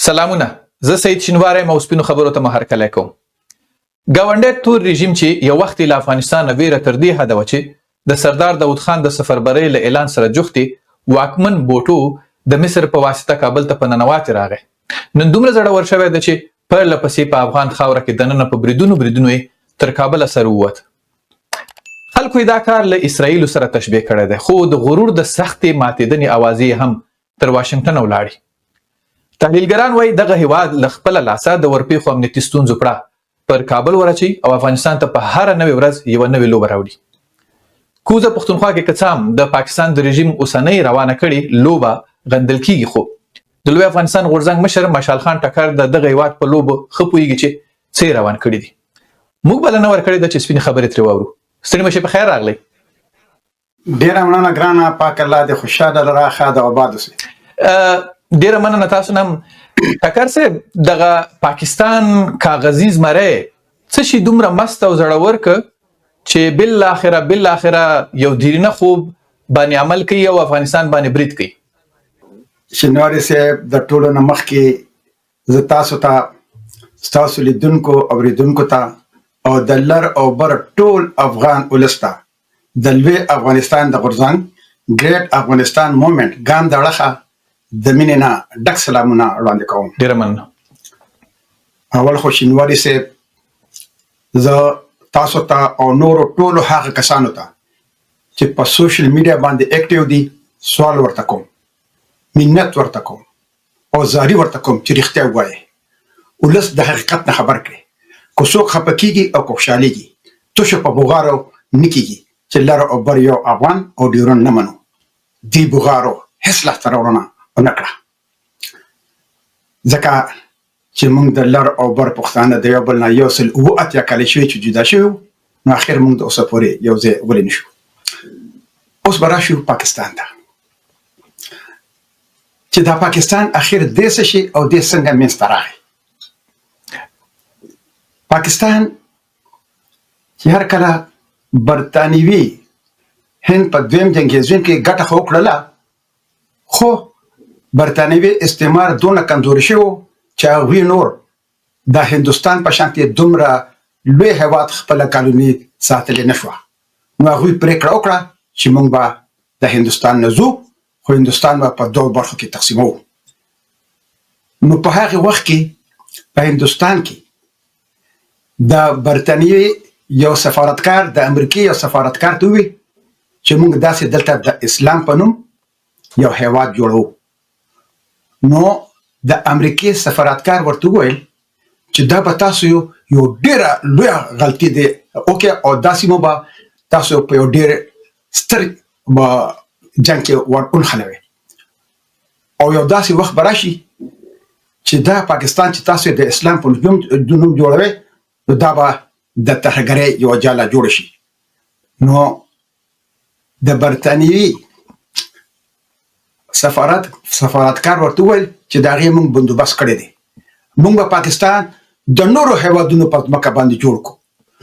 سلامونه، زه سید شینواری یم او سپینو خبرو ته مو هرکلی کوم. ګاونډی تور رژیم چې یو وخت یې له افغانستانه ویره تر دې حده وه چې د سردار داود خان د سفربرۍ له اعلان سره جوخت یې واکمن بوټو د مصر په واسطه کابل ته په ننواتې راغی، نن دومره زړور شوی دی چې پرله پسې په افغان خاوره کې دننه په بریدونو بریدونو یې تر کابله سر ووت. خلکو یې دا کار له اسراییلو سره تشبیه کړی دی، خو د غرور د سختې ماتېدنې اوازې یې هم تر واشنګټنه ولاړې. تحلیلګران وايي دغه هیواد له خپله لاسه د ورپېښو امنیتي ستونزو پړه پر کابل وراچوي او افغانستان ته په هره نوې ورځ یوه نوې لوبه راوړي. کوزه پښتونخوا کې که څه هم د پاکستان د رژیم اوسنۍ روانه کړې لوبه غندل کیږي، خو د لوی افغانستان غورځنګ مشر مشال خان ټکر د دغه هیواد په لوبو ښه پوهیږي چې څه یې روان کړي دي. موږ بلنه ورکړې ده چې سپینې خبرې ترې واورو. ستړي مشي، په خیر راغلی. ډیره مننه ګرانه، پاک الله دې خوشاله لره، ښاد او آباد اوسې. ډیره مننه تاسو نم. ټکر صاحب، دغه پاکستان کاغذي زمری څه شي دومره مست او زړور ک چې بالاخره بالاخره یو دیرینه خوب باندې عمل کوي او افغانستان باندې برید کوي؟ شینواری صاحب، د ټولو نه مخکې زه تاسو ته، ستاسو لیدونکو، اوریدونکو ته او د لر او بر ټول افغان ولس ته د لوی افغانستان د غورځنګ، ګریټ افغانستان موومنټ، ګام د اړخه د مینې نه ډک سلامونه وړاندې کوم. ډیره مننه. اول خو شینواری صاحب، زه تاسو ته او نورو ټولو هغه کسانو ته چې په سوشل میډیا باندې اکټیو دي سوال ورته کوم، منت ورته کوم او زاری ورته کوم چې رښتیا ووایي، ولس د حقیقت نه خبر کړي. که څوک خفه کیږي او که خوشحالیږي، تشو په بغارو نه کیږي چې لر او بر یو افغان او ډیورن نه منو. دې بغارو هیڅ لاسته راوړنه ونه کړه، ځکه چې موږ د لر او بر پښتانه د یو بل نه 187 کاله شوي چې جدا شوي وو، نو اخر موږ د اوسه پورې یو ځای ولې نه شو؟ اوس به راشو پاکستان ته چې دا پاکستان اخر دې څه شي او دې څنګه منځته راغی. پاکستان چې هر کله برتانوي هند په دویم جنګ عظیم کې ګټه خو وکړله، خو برتانوي استعمار دونه کمزوري شوی و چې هغوی نور د هندوستان په شانتې دومره لوی هیواد خپله کالوني ساتلی نه شوه. نو هغوی پرېکړه وکړه چې موږ به د هندوستان نه ځو، خو هندوستان به په دوو برخو کې تقسیموو. نو په هغه وخت کې په هندوستان کې د برتانیې یو سفارتکار د امریکې یو سفارتکار ته وویل چې موږ داسې دلته د اسلام په نوم یو هیواد جوړو. نو د امریکې سفارتکار ورته وویل چې دا به تاسو یو ډیره لویه غلطي دی وکړه او داسې مو به تاسو په یو ډیر ستر جنګ کې ور ونښلوي او یو داسې وخت به راشي چې دا پاکستان چې تاسو د اسلام په نوم جوړوي، نو دا به د ترهګرۍ یوه جاله جوړه شي. نو د برتانوي سفارتکار ورته وویل چې د هغې موږ بندوبست کړی دی، موږ به پاکستان د نورو هیوادونو په ځمکه باندې جوړ کړو،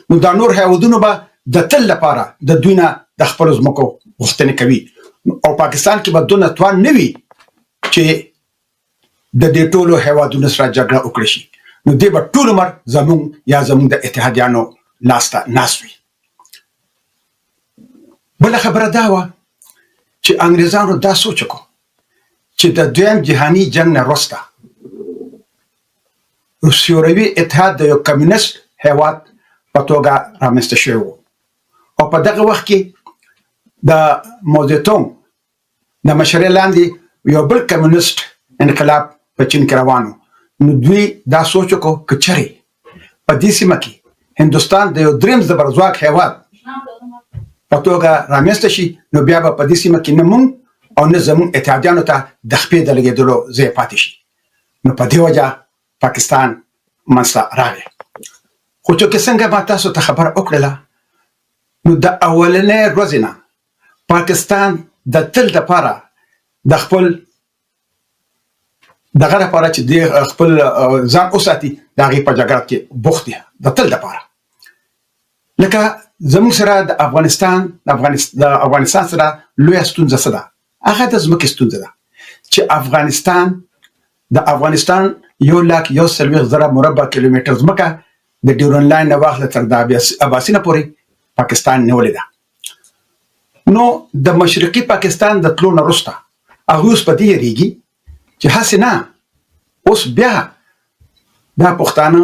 نو دا نور هیوادونو به د تل لپاره د دوی نه د خپلو ځمکو غوښتنې کوي او پاکستان کې به دونه توان نه وي چې د دې ټولو هیوادونو سره جګړه وکړي شي، نو دې به ټول عمر زموږ یا زموږ د اتحادیانو لاس ته ناست وي. بله خبره دا وه چې انګریزانو دا سوچ وکړو چې د دویم جهاني جنګ نه وروسته شوروي اتحاد د یو کمیونست هیواد په توګه رامنځته شوی وو او په دغه وخت کې د موزیتونګ د مشرۍ لاندې یو بل کمیونست انقلاب په چین کې روان و. نو دوی دا سوچ وکړو که چېرې په دې سیمه کې هندوستان د یو دریم زبرځواک هیواد په توګه رامنځته شي، نو بیا به په دې سیمه کې نه موږ او نه زموږ اتحادیانو ته د خپې د لګېدلو ځای پاتې شي. نو په دې وجه پاکستان منځته راغی. خو چې څنګه ما تاسو ته خبره وکړله، نو د اولنۍ ورځې نه پاکستان د تل دپاره د خپل دغه لپاره چې د خپل ځان وساتي، د هغې په جګړه کې بوخت دی د تل دپاره. لکه زموږ سره د افغانستان د افغانستان سره لویه ستونزه څه ده؟ هغه د ځمکې ستونزه ده چې افغانستان د افغانستان 1,41,000 مربع کیلومتر ځمکه د ډیورن لاین نه واخله تر د اباسینه پورې پاکستان نیولې ده. نو د مشرقي پاکستان د تلو نه وروسته هغوی اوس په دې یریږي چې هسې نه اوس بیا دا پښتانه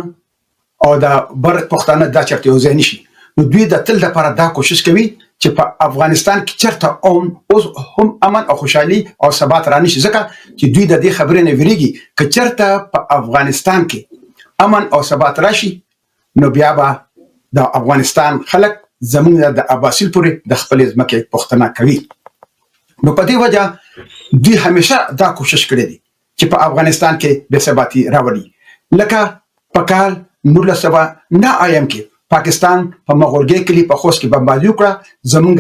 او دا بر پښتانه دا چرته یو ځای نشي. نو دوی د تل لپاره دا کوشش کوي چې په افغانستان کې چرته هم اوس هم امن او خوشحالي او ثبات را نشي، ځکه چې دوی د دې خبرې نه ویریږي که چرته په افغانستان کې امن او ثبات راشي نو بیا به د افغانستان خلک زمونږ د اباسیل پورې د خپلې ځمکې پوښتنه کوي. نو په دې وجه دوی همیشه دا کوشش کړی دی چې په افغانستان کې بې ثباتي راولي. لکه په کال 1909 کې پاکستان په مغورګې کلي په خوست کې بمباري وکړه، زمونږ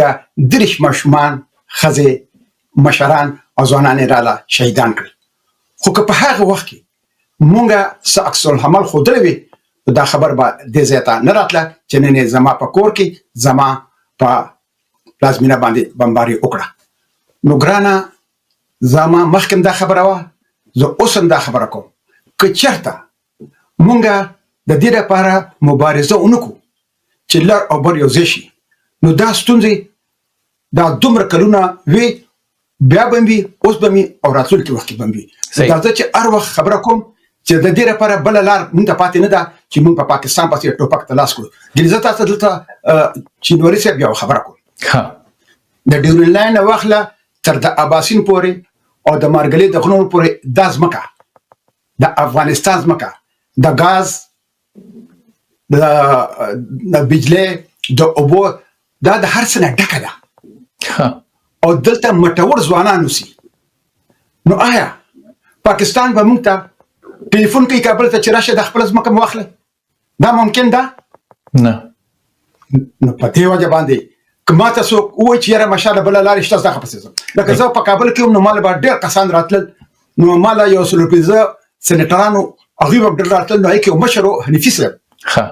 30 ماشومان، ښځې، مشران او ځوانان یې راله شهیدان کړل. خو که په هغه وخت کې مونږ څه عکس العمل ښودلی وي نو دا خبر به دې ځای ته نه راتله چې نن یې زما په کور کې زما په پلازمینه باندې بمباري وکړه. نو ګرانه زما مخکې هم دا خبره وه، زه اوس هم دا خبره کوم، که چېرته مونږ د دې لپاره مبارزه ونکو چې لر او بر یو ځای شي نو دا ستونزې دا دومره کلونه وي، بیا به وي، اوس به وي او راتلونکي وخت کې به وي. دا زه چې هر وخت خبره کوم چې د دې لپاره بله لار مونږ ته پاتې نه ده چې مونږ په پاکستان پسې ټوپک ته لاس کړو. ګیلې زه تاسو دلته چینوري صاحب یو خبره کوم. د ډیورن لاین نه واخله تر د اباسین پورې او د مارګلې د غرونو پورې دا ځمکه د افغانستان ځمکه د ګاز، د بجلی، د اوبو، دا د هر څه نه ډکه ده او دلته مټور ځوانان اوسي. نو آیا پاکستان به موږ ته ټلیفون کوي کابل ته چې راشه د خپل ځمکه مو واخلئ؟ دا ممکن ده؟ نه. نو په دې وجه باندې که ما ته څوک ووایي چې یاره مشاله بله لارې شته، زه پسې ځم. لکه زه په کابل کې وم نو ماله به ډېر کسان راتلل، نو ماله یو سلو پنځه سېنېټرانو هغوی به ډېر راتلل. نو هغې کې یو مشر و حنیفي صاحب،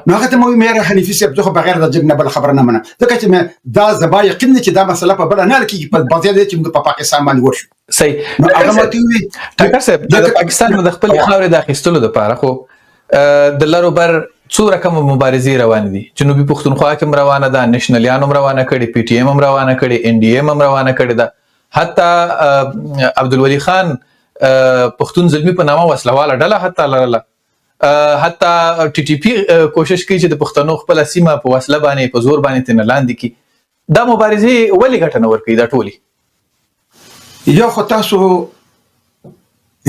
نو هغه ته مې وویل یاره حنیفي صاحب زه خو بغیر د جنګ نه بله خبره نه منم، ځکه چې مې دا زما یقین دی چې دا مسله په بله نه حل کېږي، په بغیر دی چې موږ په پاکستان باندې ورشو. صحیح. نو هغه ماته وویل ټکر صاحب د پاکستان د خپلې خاورې د اخیستلو دپاره خو د لر او بر څو رقمه مبارزې روانې دي. جنوبي پښتونخوا کې هم روانه ده، نشنلیان هم روانه کړې، پي ټي ایم هم روانه کړې، ان ډي ایم هم روانه کړې ده، حتی عبدالولي خان پښتون زلمي په نامه وسلواله ډله حتی لرله، حتی ټي ټي پي کوشش کوي چې د پښتنو خپله سیمه په وسله باندې په زور باندې ترېنه لاندې کړي. دا مبارزې ولې ګټه نه ورکوي دا ټولې؟ یو خو تاسو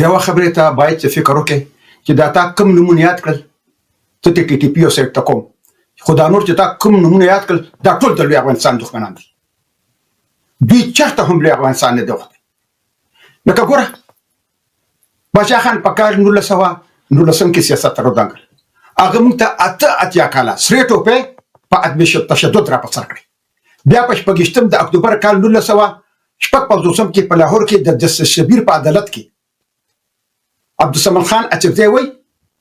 یوه خبرې ته باید چې فکر وکړئ چې دا تا کوم نومونه یاد کړل، ته ټي ټي پي او سیټ ته کوم، خو دا نور چې تا کوم نومونه یاد کړل دا ټول د لوی افغانستان دښمنان دي. دوی چېرته هم لوی افغانستان نه دی غوښتی. لکه ګوره باچا خان په کال 1919 کې سیاست ته راودانګل، هغه موږ ته 88 کاله سرې ټوپۍ په عدم تشدد را په سر کړې. بیا په 26 د اکتوبر کال 1956 کې په لاهور کې د جسټس شبیر په عدالت کې عبدالصمد خان اچکزی وایي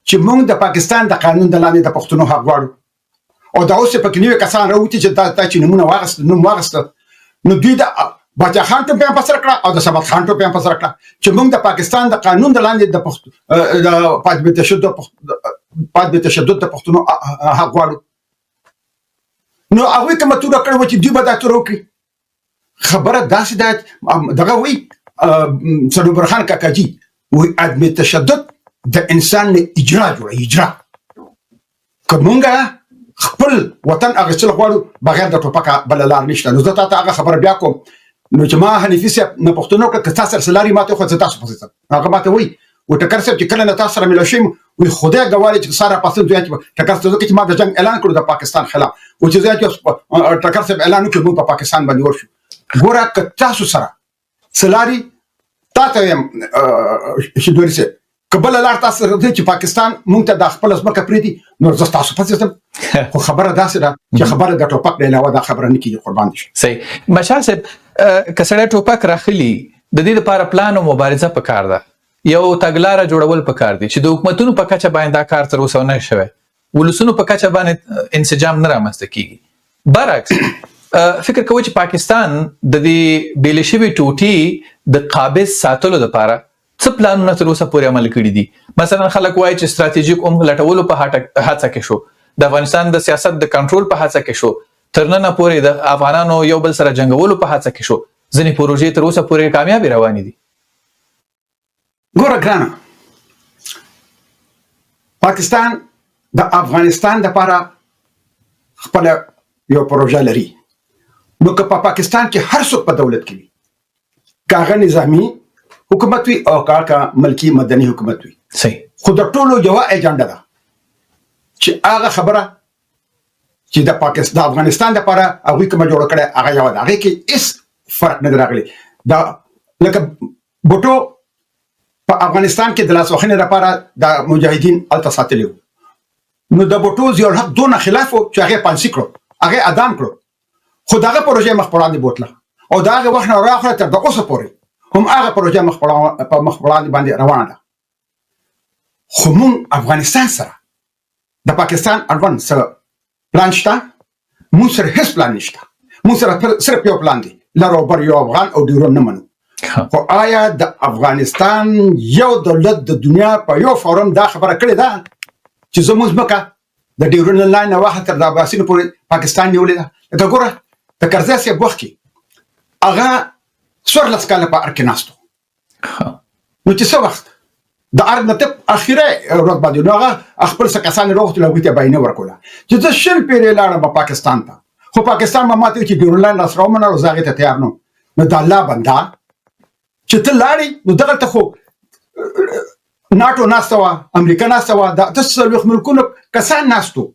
چې موږ د پاکستان د قانون د لاندې د پښتنو حق غواړو، او دا اوس پکې نوي کسان راوتي چې دا چې نومونه واغست، نوم واغسته، نو دوی د باچا خان ټوپۍ هم په سر کړه او د صمد خان ټوپۍ هم په سر کړه چې موږ د پاکستان د قانون د لاندې د پښتو د پښتنو حق غواړو. نو هغوی کومه توره کړې وه چې دوی به دا توره وکړي؟ خبره داسې ده دغه وایي صنوبر خان کاکاجي وایي عدم تشدد د انسان نه اجرا جوړوي، اجرا. که مونږ خپل وطن اخیستل غواړو بغیر د ټوپکه بله لار نشته. نو زه تا ته هغه خبره بیا کوم، نو چې ما حنیفي صاحب نه پوښتنه وکړه که تاسو سره لارې ماته خو زه تاسو پسې ځم، هغه ماته وایي و ټکر صاحب چې کله نه تاسو سره ملو شوم وایي خدای ګواهي چې ساره پاسه زه چې ټکر صاحب چې ما د جنګ اعلان کړو د پاکستان خلاف، او چې زه چې ټکر صاحب اعلان وکړ موږ په پاکستان باندې ورشو. ګوره که تاسو سره سلاري تا ته وایم شینواري صاحب که بله لار تاسو سره دی چې پاکستان مونږ ته دا خپله ځمکه پرېږدي نو زه ستاسو پسې ځم، خو خبره داسې ده چې خبره د ټوپک نه علاوه دا خبره نه کېږي. قربان دي شم. صحیح مشال صاحب، که سړی ټوپک راخلي د دې لپاره پلان او مبارزه پکار ده، یو تګلاره جوړول پکار دي چې د حکومتونو په کچه باندې دا کار تر اوسه نه شوی، ولسونو په کچه باندې انسجام نه رامنځته کیږي. برعکس فکر کوي چې پاکستان د دې بېلې شوې ټوټې د قابض ساتلو لپاره څه پلانونه تر اوسه پورې عمل کړي دي؟ مثلا خلک وایي چې ستراتیژیک عمق لټولو په هڅه کې شو، د افغانستان د سیاست د کنټرول په هڅه کې شو، تر ننه پورې د افغانانو یو بل سره جنګولو په هڅه کې شو. ځینې پروژې تر اوسه پورې کامیابې روانې دي. ګوره ګرانه، پاکستان د افغانستان لپاره خپل یو پروژه لري. نو که په پاکستان کې هر څوک په دولت کې وي، که هغه نظامي حکومت وي او که هغه ملکی مدني حکومت وي، صحیح، خو د ټولو یوه ایجنډا ده چې هغه خبره چې د پاکستان د افغانستان لپاره هغوی کومه جوړه کړې هغه یوه ده، هغې کې هېڅ فرق نه دی راغلی. دا لکه بوټو په افغانستان کې د لاسوهنې لپاره د مجاهدین هلته ساتلي وو، نو د بوټو ضیاءالحق دونه خلاف و چې هغې پانسي کړو، هغې ادام کړو، خو دغه پروژه مخ په وړاندې بوتله او د هغې وخت نه راخله تر د اوسه پورې هم هغه پروژه مخ په وړاندې باندې روانه ده. خو مونږ افغانستان سره د پاکستان اړوند څه پلان شته؟ مونږ سره هیڅ پلان نشته. مونږ سره صرف یو پلان دی، لر او بر یو افغان او ډیرو نه منو. خو آیا د افغانستان یو دولت د دنیا په یو فورم دا خبره کړې ده چې زموږ ځمکه د ډیورنډ لاین نه واخله تر د اباسین پورې پاکستان نیولې ده؟ لکه ګوره د کرزی صاحب وخت کې هغه 14 کاله په ارګ کې ناست و، نو چې څه وخت د ارګ نه تپ اخیری ورځ باندې نو هغه خپل څه کسان یې راوغوښتل، هغوی ته یې بیانیه ورکوله چې زه 20 پېرې لاړم پاکستان ته، خو پاکستان به ماته ویل چې ډیورنډ لاین راسره ومنه او زه هغې ته تیار نه وم. نو د الله بنده چې ته لاړې نو دغلته خو ناټو ناسته وه، امریکا ناسته وه، د 48 ملکونو کسان ناست وو.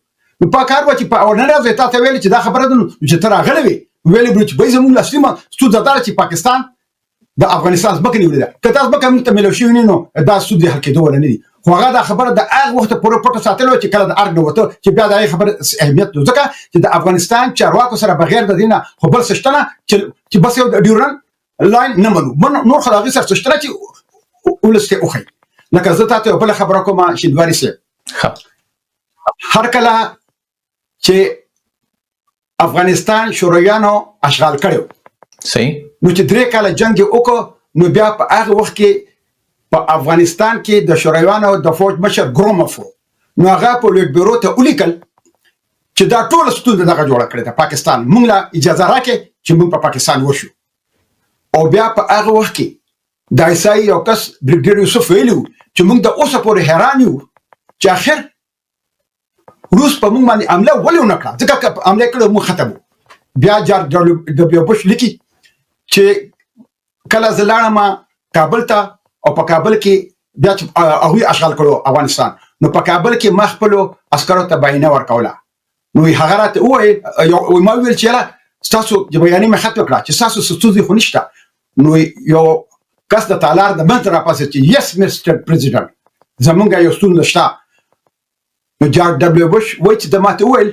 نو په کار وه چې په اولنۍ ورځ یې تا ته ویل چې دا خبره ده، نو چې ته راغلی وې ویل یې چې بھائی زموږ اصلي ستونزه دا ده چې پاکستان د افغانستان ځمکه نیولې ده، که دا ځمکه موږ ته میلاو شوې نه نو دا ستونزې حل کېدو ولا نه دي. خو هغه دا خبره د هغه وخت پورې پټه ساتلې وه چې کله د ارګ نه وته، چې بیا د هغې خبرې اهمیت نو، ځکه چې د افغانستان چارواکو سره بغیر د دې نه خو بل څه شته نه چې بس یو د ډیورنډ لاین نه منو، نور خو د هغې سره څه شته نه چې ولس ته وښیي. لکه زه تا ته یوه بله خبره کوم شینواري صاحب، هر کله چې افغانستان شورویانو اشغال کړی صحیح، نو چې 3 کاله جنګ یې وکړ، نو بیا په هغه وخت کې په افغانستان کې د شورویانو د فوج مشر ګروموف و، نو هغه په پولیټ بیرو ته ولیکل چې دا ټوله ستونزه دغه جوړه کړې ده پاکستان، موږ له اجازه راکړئ چې موږ په پاکستان وشو. او بیا په هغه وخت کې د عیسائی یو کس بریګډیر یوسف ویلي وو چې موږ د اوسه پورې حیران یو چې اخر روس په موږ باندې حمله ولې ونه کړه، ځکه که حمله کړې موږ ختم وو. بیا جارج ډبلیو بوش لیکي چې کله زه لاړم کابل ته او په کابل کې بیا چې هغوی اشغال کړو افغانستان، نو په کابل کې ما خپلو عسکرو ته بیانیه ورکوله. نو هغه راته وویل، یو ما وویل چې یاره ستاسو د بیانیې مې ختمه کړه چې ستاسو څه ستونزې خو نشته. نو یو کس د تالار د منځ راپاڅېد چې یس مسټر پریزیډنټ، زمونږ یو ستونزه شته. نو جارج ډبلیو بوش وایي چې ده ماته وویل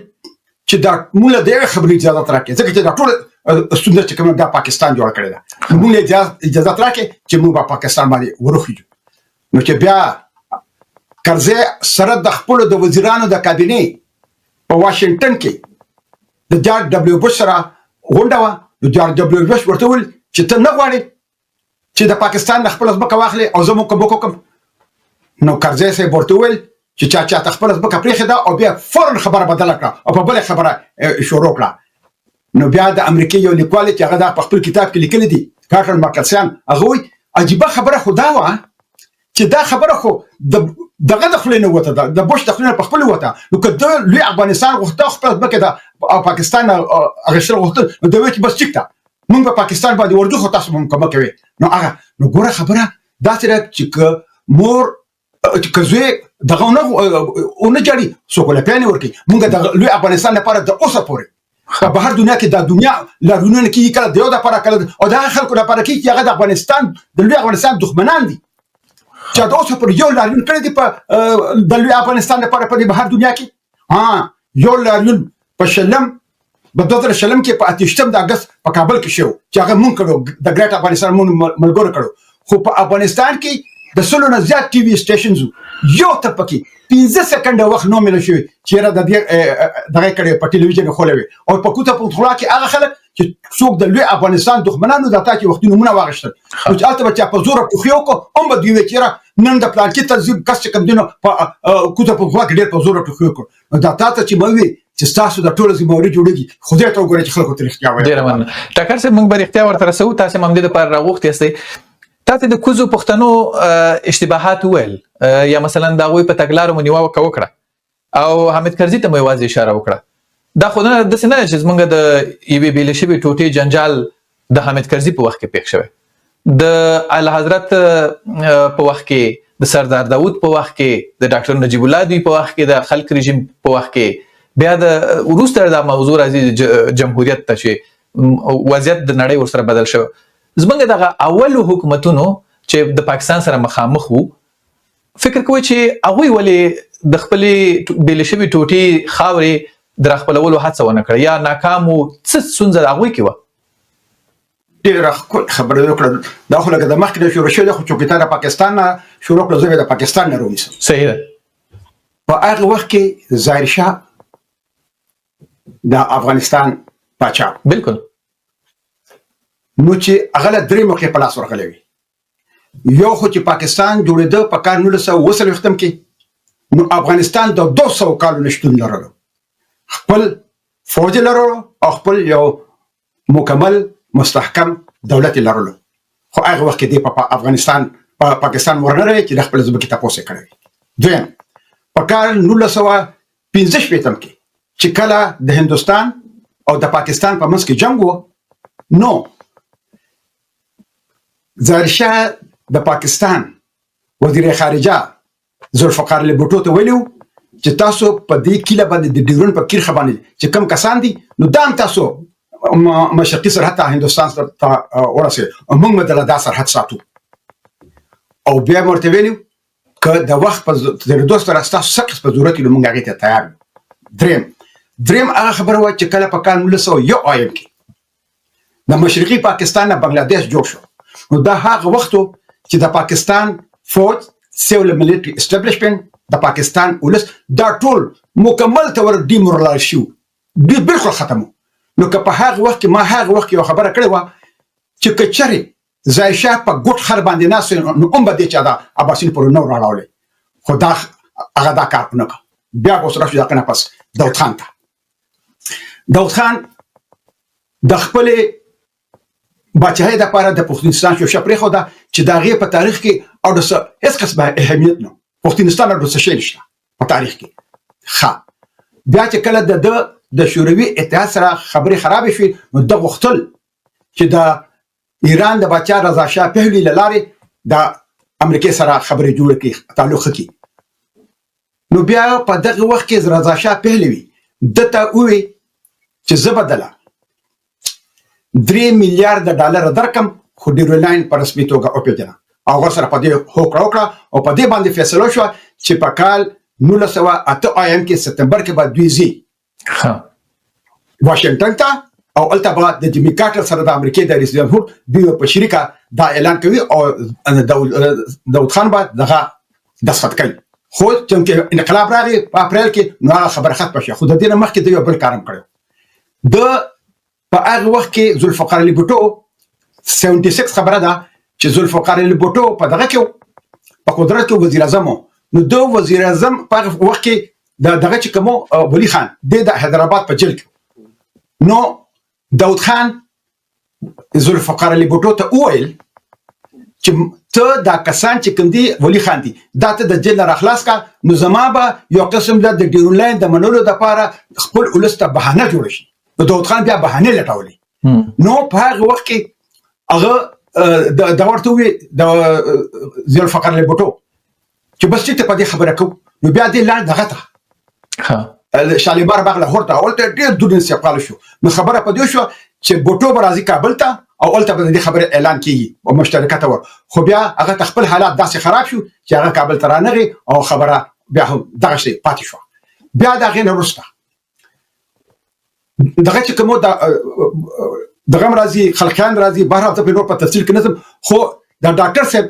چې دا موږ له د یوې خبرې اجازه راکړې، ځکه چې دا ټوله ستونزه چې کومه دا پاکستان جوړه کړې ده، نو موږ له اجازه راکړې چې موږ به پاکستان باندې وروخیژو. نو چې بیا کرزی سره د خپلو د وزیرانو د کابینې په واشنګټن کې د جارج ډبلیو بوش سره غونډه وه، نو جارج ډبلیو بوش ورته وویل چې ته نه غواړې چې د پاکستان نه خپله ځمکه واخلې او زه مو کومک وکړم. نو کرزی صاحب ورته وویل چې چا چاته خپله ځمکه پرېښې ده، او بیا فوراً خبره بدله کړه او په بله خبره شروع کړه. نو بیا د امریکې یو لیکوال چې هغه دا په خپل کتاب کې لیکلی دی، کارټر مارکسیان، هغه وایي عجیبه خبره خو دا وه چې دا خبره خو دغه د خولې نه ووته، د بوش د خولې نه په خپله ووته. نو که ده لوی افغانستان غوښته، خپله ځمکه د پاکستان نه اخیستل غوښتل، نو ده ویل چې بس ټیک ده، موږ به پاکستان باندې ورځو، خو تاسو به موږ کومک کوئ. نو هغه نو ګوره خبره داسې ده چې که مور چې که زوی دغه ونه جاړي څوک له پیانې ورکوي. موږ د لوی افغانستان لپاره د اوسه پورې په بهر دنیا کې دا دنیا لاریونونه کېږي، کله د یو دپاره، کله او د هغه خلکو لپاره کېږي چې هغه د افغانستان د لوی افغانستان دښمنان دي، چې د اوسه پورې یو لاریون کړی دی په د لوی افغانستان لپاره په دې بهر دنیا کې. ها یو لاریون په شلم په 2020 کې په 28 د اګست په کابل کې شو چې هغه مونږ کړو، د ګریټ افغانستان مونږ ملګرو کړو. خو په افغانستان کې د سلو نه زیات ټي وي سټیشنز وو، یو ته پکې 5 سیکنډه وخت نو ملو شوی چې یاره د دې دغه کړی په ټلویزیون کې ښولی وي. او په کوڅه پښتونخوا کې هغه خلک چې څوک د لوی افغانستان دښمنانو د تا چې وختي نومونه واخیستل، نو چې هلته به چا په زوره ټوخی وکړو هم به دوی ویل چې یاره نن د پلانکي تنظیم کس چې کوم دی نو په کوزه پښتونخوا کې ډېر په زوره ټوخی وکړ. نو دا تا ته چې مه وي چې ستاسو د ټولو ذمهواري جوړېږي، خدای ته وګورئ چې خلکو ته رښتیا وایي. ډېره مننه ټکر صاحب، موږ به رښتیا ورته رسوو، تاسې هم همدې دپاره راغوښتي یاستئ. تاسې د کوزو پښتنو اشتباهات وویل، یا مثلا د هغوی په تګلارو مو نیواکه وکړه او حامد کرزي ته مو یوازې اشاره وکړه. دا خو نه داسې نه ده چې زمونږ د یوې بېلې شوې ټوټې جنجال د حامد کرزي په وخت کې پېښ شوی، د اعلیحضرت په وخت کې، د سردار داود په وخت کې، د ډاکټر نجیب الله دوی په وخت کې، د خلق رژیم په وخت کې، بیا د وروسته دا موضوع راځي جمهوریت ته چې وضعیت د نړۍ ورسره بدل شو. زمونږ دغه اولو حکومتونو چې د پاکستان سره مخامخ وو، فکر کوئ چې هغوی ولې د خپلې بېلې شوې ټوټې خاورې د راخپلولو هڅه ونه کړه یا ناکام وو؟ څه ستونزه د هغوی کې وه؟ ډېره ښکلې خبره یې وکړه. دا خو لکه د مخکې نه شروع شوې ده، خو چونکې تا د پاکستان نه شروع کړه، زه به د پاکستان نه راونیسم. صحیح ده. په هغه وخت کې ظاهر شاه د افغانستان پاچا. بالکل. نو چې هغه له درې موقع په لاس ورغلی وي، یو خو چې پاکستان جوړېده په کال 1947 کې، نو افغانستان د 200 کالو نه شتون لرلو، خپل فوج یې لرلو او خپل یو مکمل مستحکم دولت یې لرلو. خو هغه وخت کې دی په افغانستان په پاکستان ورنه رہی چې د خپل ځمکې تپوس یې کړی وي. دویم، په کال 1965 کې چې کله د هندوستان او د پاکستان په منځ کې جنګ و، نو ظاهر شاه د پاکستان وزیر خارجه ذوالفقار علي بوټو ته ویلي وو چې تاسو په دې کیله باندې د ډیورن په کرښه باندې چې کم کسان دي، نو دا هم تاسو مشرقي سرحد ته هندوستان ته ورسئ او موږ به دله دا سرحد ساتو. او بیا مې ورته ویلي که د وخت په تېرېدو سره ستاسو څه قسمه ضرورت وي، نو موږ هغې ته تیار یو. دریم هغه خبره وه چې کله په کال 1901 آیم کې د مشرقي پاکستان نه بنگلاديش جوړ شو، نو دا هغه وخت و چې د پاکستان فوج، سیول ملټري اسټابلیشمنت، د پاکستان ولس دا ټول مکمل طور ډیمورالایز شو، دوی بالکل ختم وو. نو که په هغه وخت کې ما هغه وخت کې یو خبره کړې وه چې که چېرې ظاهر شاه په ګوټ خر باندې ناست وي، نو هم به دې چا دا اباسین پورې نه وراړولی، خو دا هغه دا کار ونه کړ. بیا به اوس راشو د هغه نه پس داود خان ته. داود خان د خپلې باچاهۍ دپاره د پښتونستان شوشه پرېښوده چې د هغې په تاریخ کې او د څه هېڅ قسمه اهمیت نه، پښتونستان او د څه شی نشته په تاریخ کې. ښه، بیا چې کله د ده د شوروي اتحاد سره خبرې خرابې شوې، نو ده غوښتل چې د ایران د باچا رضا شاه پهلوي له لارې د امریکې سره خبرې جوړې کړي، تعلق ښه کړي. نو بیا په دغه وخت کې رضا شاه پهلوي ده ته وویل چې زه به دله درې میلیارده ډالر درکم، خو ډیورنډ لاین په رسمي توګه وپېژنه. او هغه سره په دې هوکړه وکړه او په دې باندې فیصله وشوه چې په کال 1908 آیم کې سپتمبر کې به دوی ځي واشنګټن ته، او هلته به د جیمي کارټر سره د امریکې د رئیس جمهور دوی په شریکه دا اعلان کوي او داود خان به دغه دستخط کوي. خو چونکې انقلاب راغی په اپریل کې، نو هغه خبره ختمه شوه. خو د دې نه مخکې دوی یو بل کار هم کړی و. د په هغه وخت کې ذوالفقار علي بوټو 76 خبره ده چې ذوالفقار علي بوټو په دغه کې په قدرت کې وزیر اعظم و. نو د وزیر اعظم په هغه وخت کې د دغه چې کوم ولي خان دی د حیدرآباد په جیل کې، نو داود خان ذوالفقار علي بوټو ته وویل چې ته دا کسان چې کوم دي ولي خان دي، دا ته د جیل نه راخلاص کا، نو زما به یو قسم د ډیورنډ لاین د منلو دپاره خپل ولس ته بهانه جوړه شي. نو داود خان بیا بهانې لټولې. نو په هغه وخت کې هغه د ورته وویل د ذوالفقار علي بوټو چې بس ټیک ته په دې خبره کوو. نو بیا دې لاړ دغه ته شالیمار باغ لاهور ته، هلته ډېر دود استقبال شو. نو خبره په دې شوه چې بوټو به راځي کابل ته او هلته به د دې خبرې اعلان کېږي او مشترکه طور. خو بیا هغه ته خپل حالات داسې خراب شو چې هغه کابل ته رانغی او خبره بیا هم دغه شی پاتې شوه. بیا د هغې نه وروسته دغه چې کوم دغه هم راځي، خلقیان راځي، بهرحال زه په نور په تفصیل کې نه ځم. خو د ډاکټر صاحب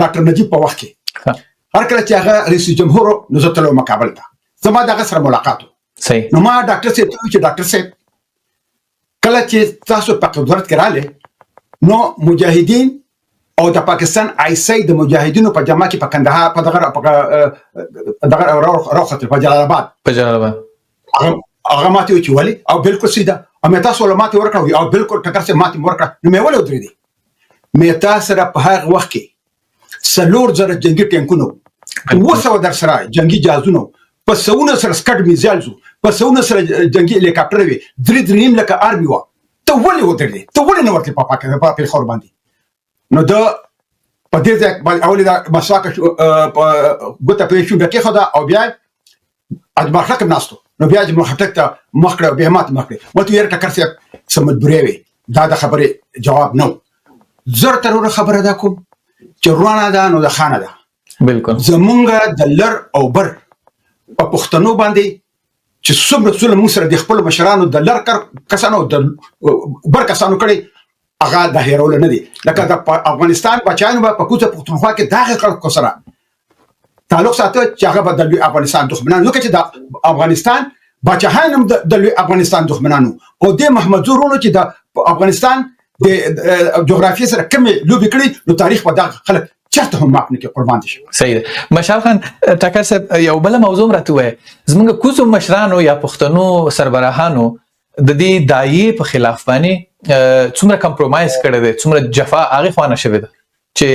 ډاکټر نجیب په وخت کې هر کله چې هغه رئیس جمهور و، نو زه تللی وم کابل ته، زما د هغه سره ملاقات و. نو ما ډاکټر صاحب ته وویل چې ډاکټر صاحب کله چې تاسو په قدرت کې راغلئ، نو مجاهدین او د پاکستان آی د مجاهدینو په جماعت کې په کندهار په دغه دغه راوختل په جلال آباد، په جلال آباد. هغه ماته وی چې ولی او بالکل سیده او مې تاسو له ماته ورکړه او بالکل ټکر سره ماته ورکړه، نو مې ولې ودرېدې؟ مې تاسو سره په هغه وخت کې 4000 جنگي ټانکونو، 700 در سره جنگي جهازونو، په سوونه سره سکډ میزایلز، په سوونه سره جنگي هلیکاپټر وي، 3-3.5 لکه آرمي وه. ته ولې ودرېدې؟ ته ولې نه ورتلې په پاکستان په پېښور باندې؟ نو ده په دې ځای باندې اولې دا مسواک په ګوته پرې شونډه کېښوده او بیا اجمل خټک ناستو، نو بیا اجمل خټک ته مخ کړه، بیا ماته مخ کړې، ورته یې ټکر صاحب څه مجبورې وي. دا د خبرې جواب نه و. زر تر وروره خبره دا کوم چې روانه ده نو د خانه ده. بالکل زمونږ د لر او بر په پښتنو باندې چې څومره ظلم موږ سره د خپل مشرانو د لر کسانو د بر کسانو کړی، هغه د هېرولو نه دی. لکه د افغانستان بچیانو به په کوزه پښتونخوا کې دغه خلکو سره تعلق ساته چې هغه به د لوی افغانستان دښمنان، ځکه چې د افغانستان بچیان هم د لوی افغانستان دښمنانو. او د محمد زورونو چې د افغانستان د جغرافیې سره کمې لوبې کړي، نو تاریخ به دغه خلک چېرته هم معاف نه کړي، قربان دي شي. صحیح ده مشال خان. ټکر صاحب، یو بله موضوع هم راته ووایه، زموږ کوزو مشرانو یا پښتنو سربراهانو د دې دایې په خلاف باندې څومره کمپرومایز کړی دی، څومره جفا هغې خوا نه شوې ده چې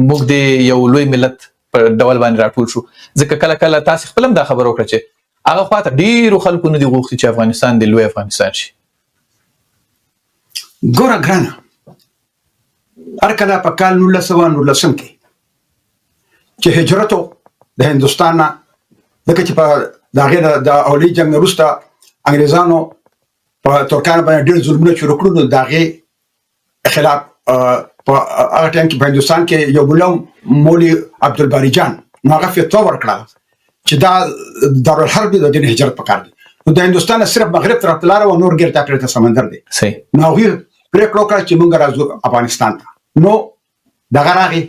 موږ دې یو لوی ملت په ډول باندې راټول شو؟ ځکه کله کله تاسې خپل هم دا خبره وکړه چې هغه خوا ته ډېرو خلکو نه دي غوښتي چې افغانستان دې لوی افغانستان شي. ګوره ګرانه، هر کله په کال 1919 کې چې هجرت و د هندوستان نه، ځکه چې په د هغې د اولي جنګ نه وروسته انګریزانو په ترکانو باندې ډېر ظلمونه شروع کړل، نو د هغې خلاف په هغه ټایم کې په هندوستان کې یو ملا مولوي عبدالباري جان، نو هغه فتوا ورکړه چې دا دارالحرب دی، د دې هجرت پکار دی. نو د هندوستان نه صرف مغرب طرف ته لاره وه، نور ګیر چاپېره ته سمندر دی. نو هغوی پرېکړه وکړه چې موږ راځو افغانستان ته. نو دغه راغی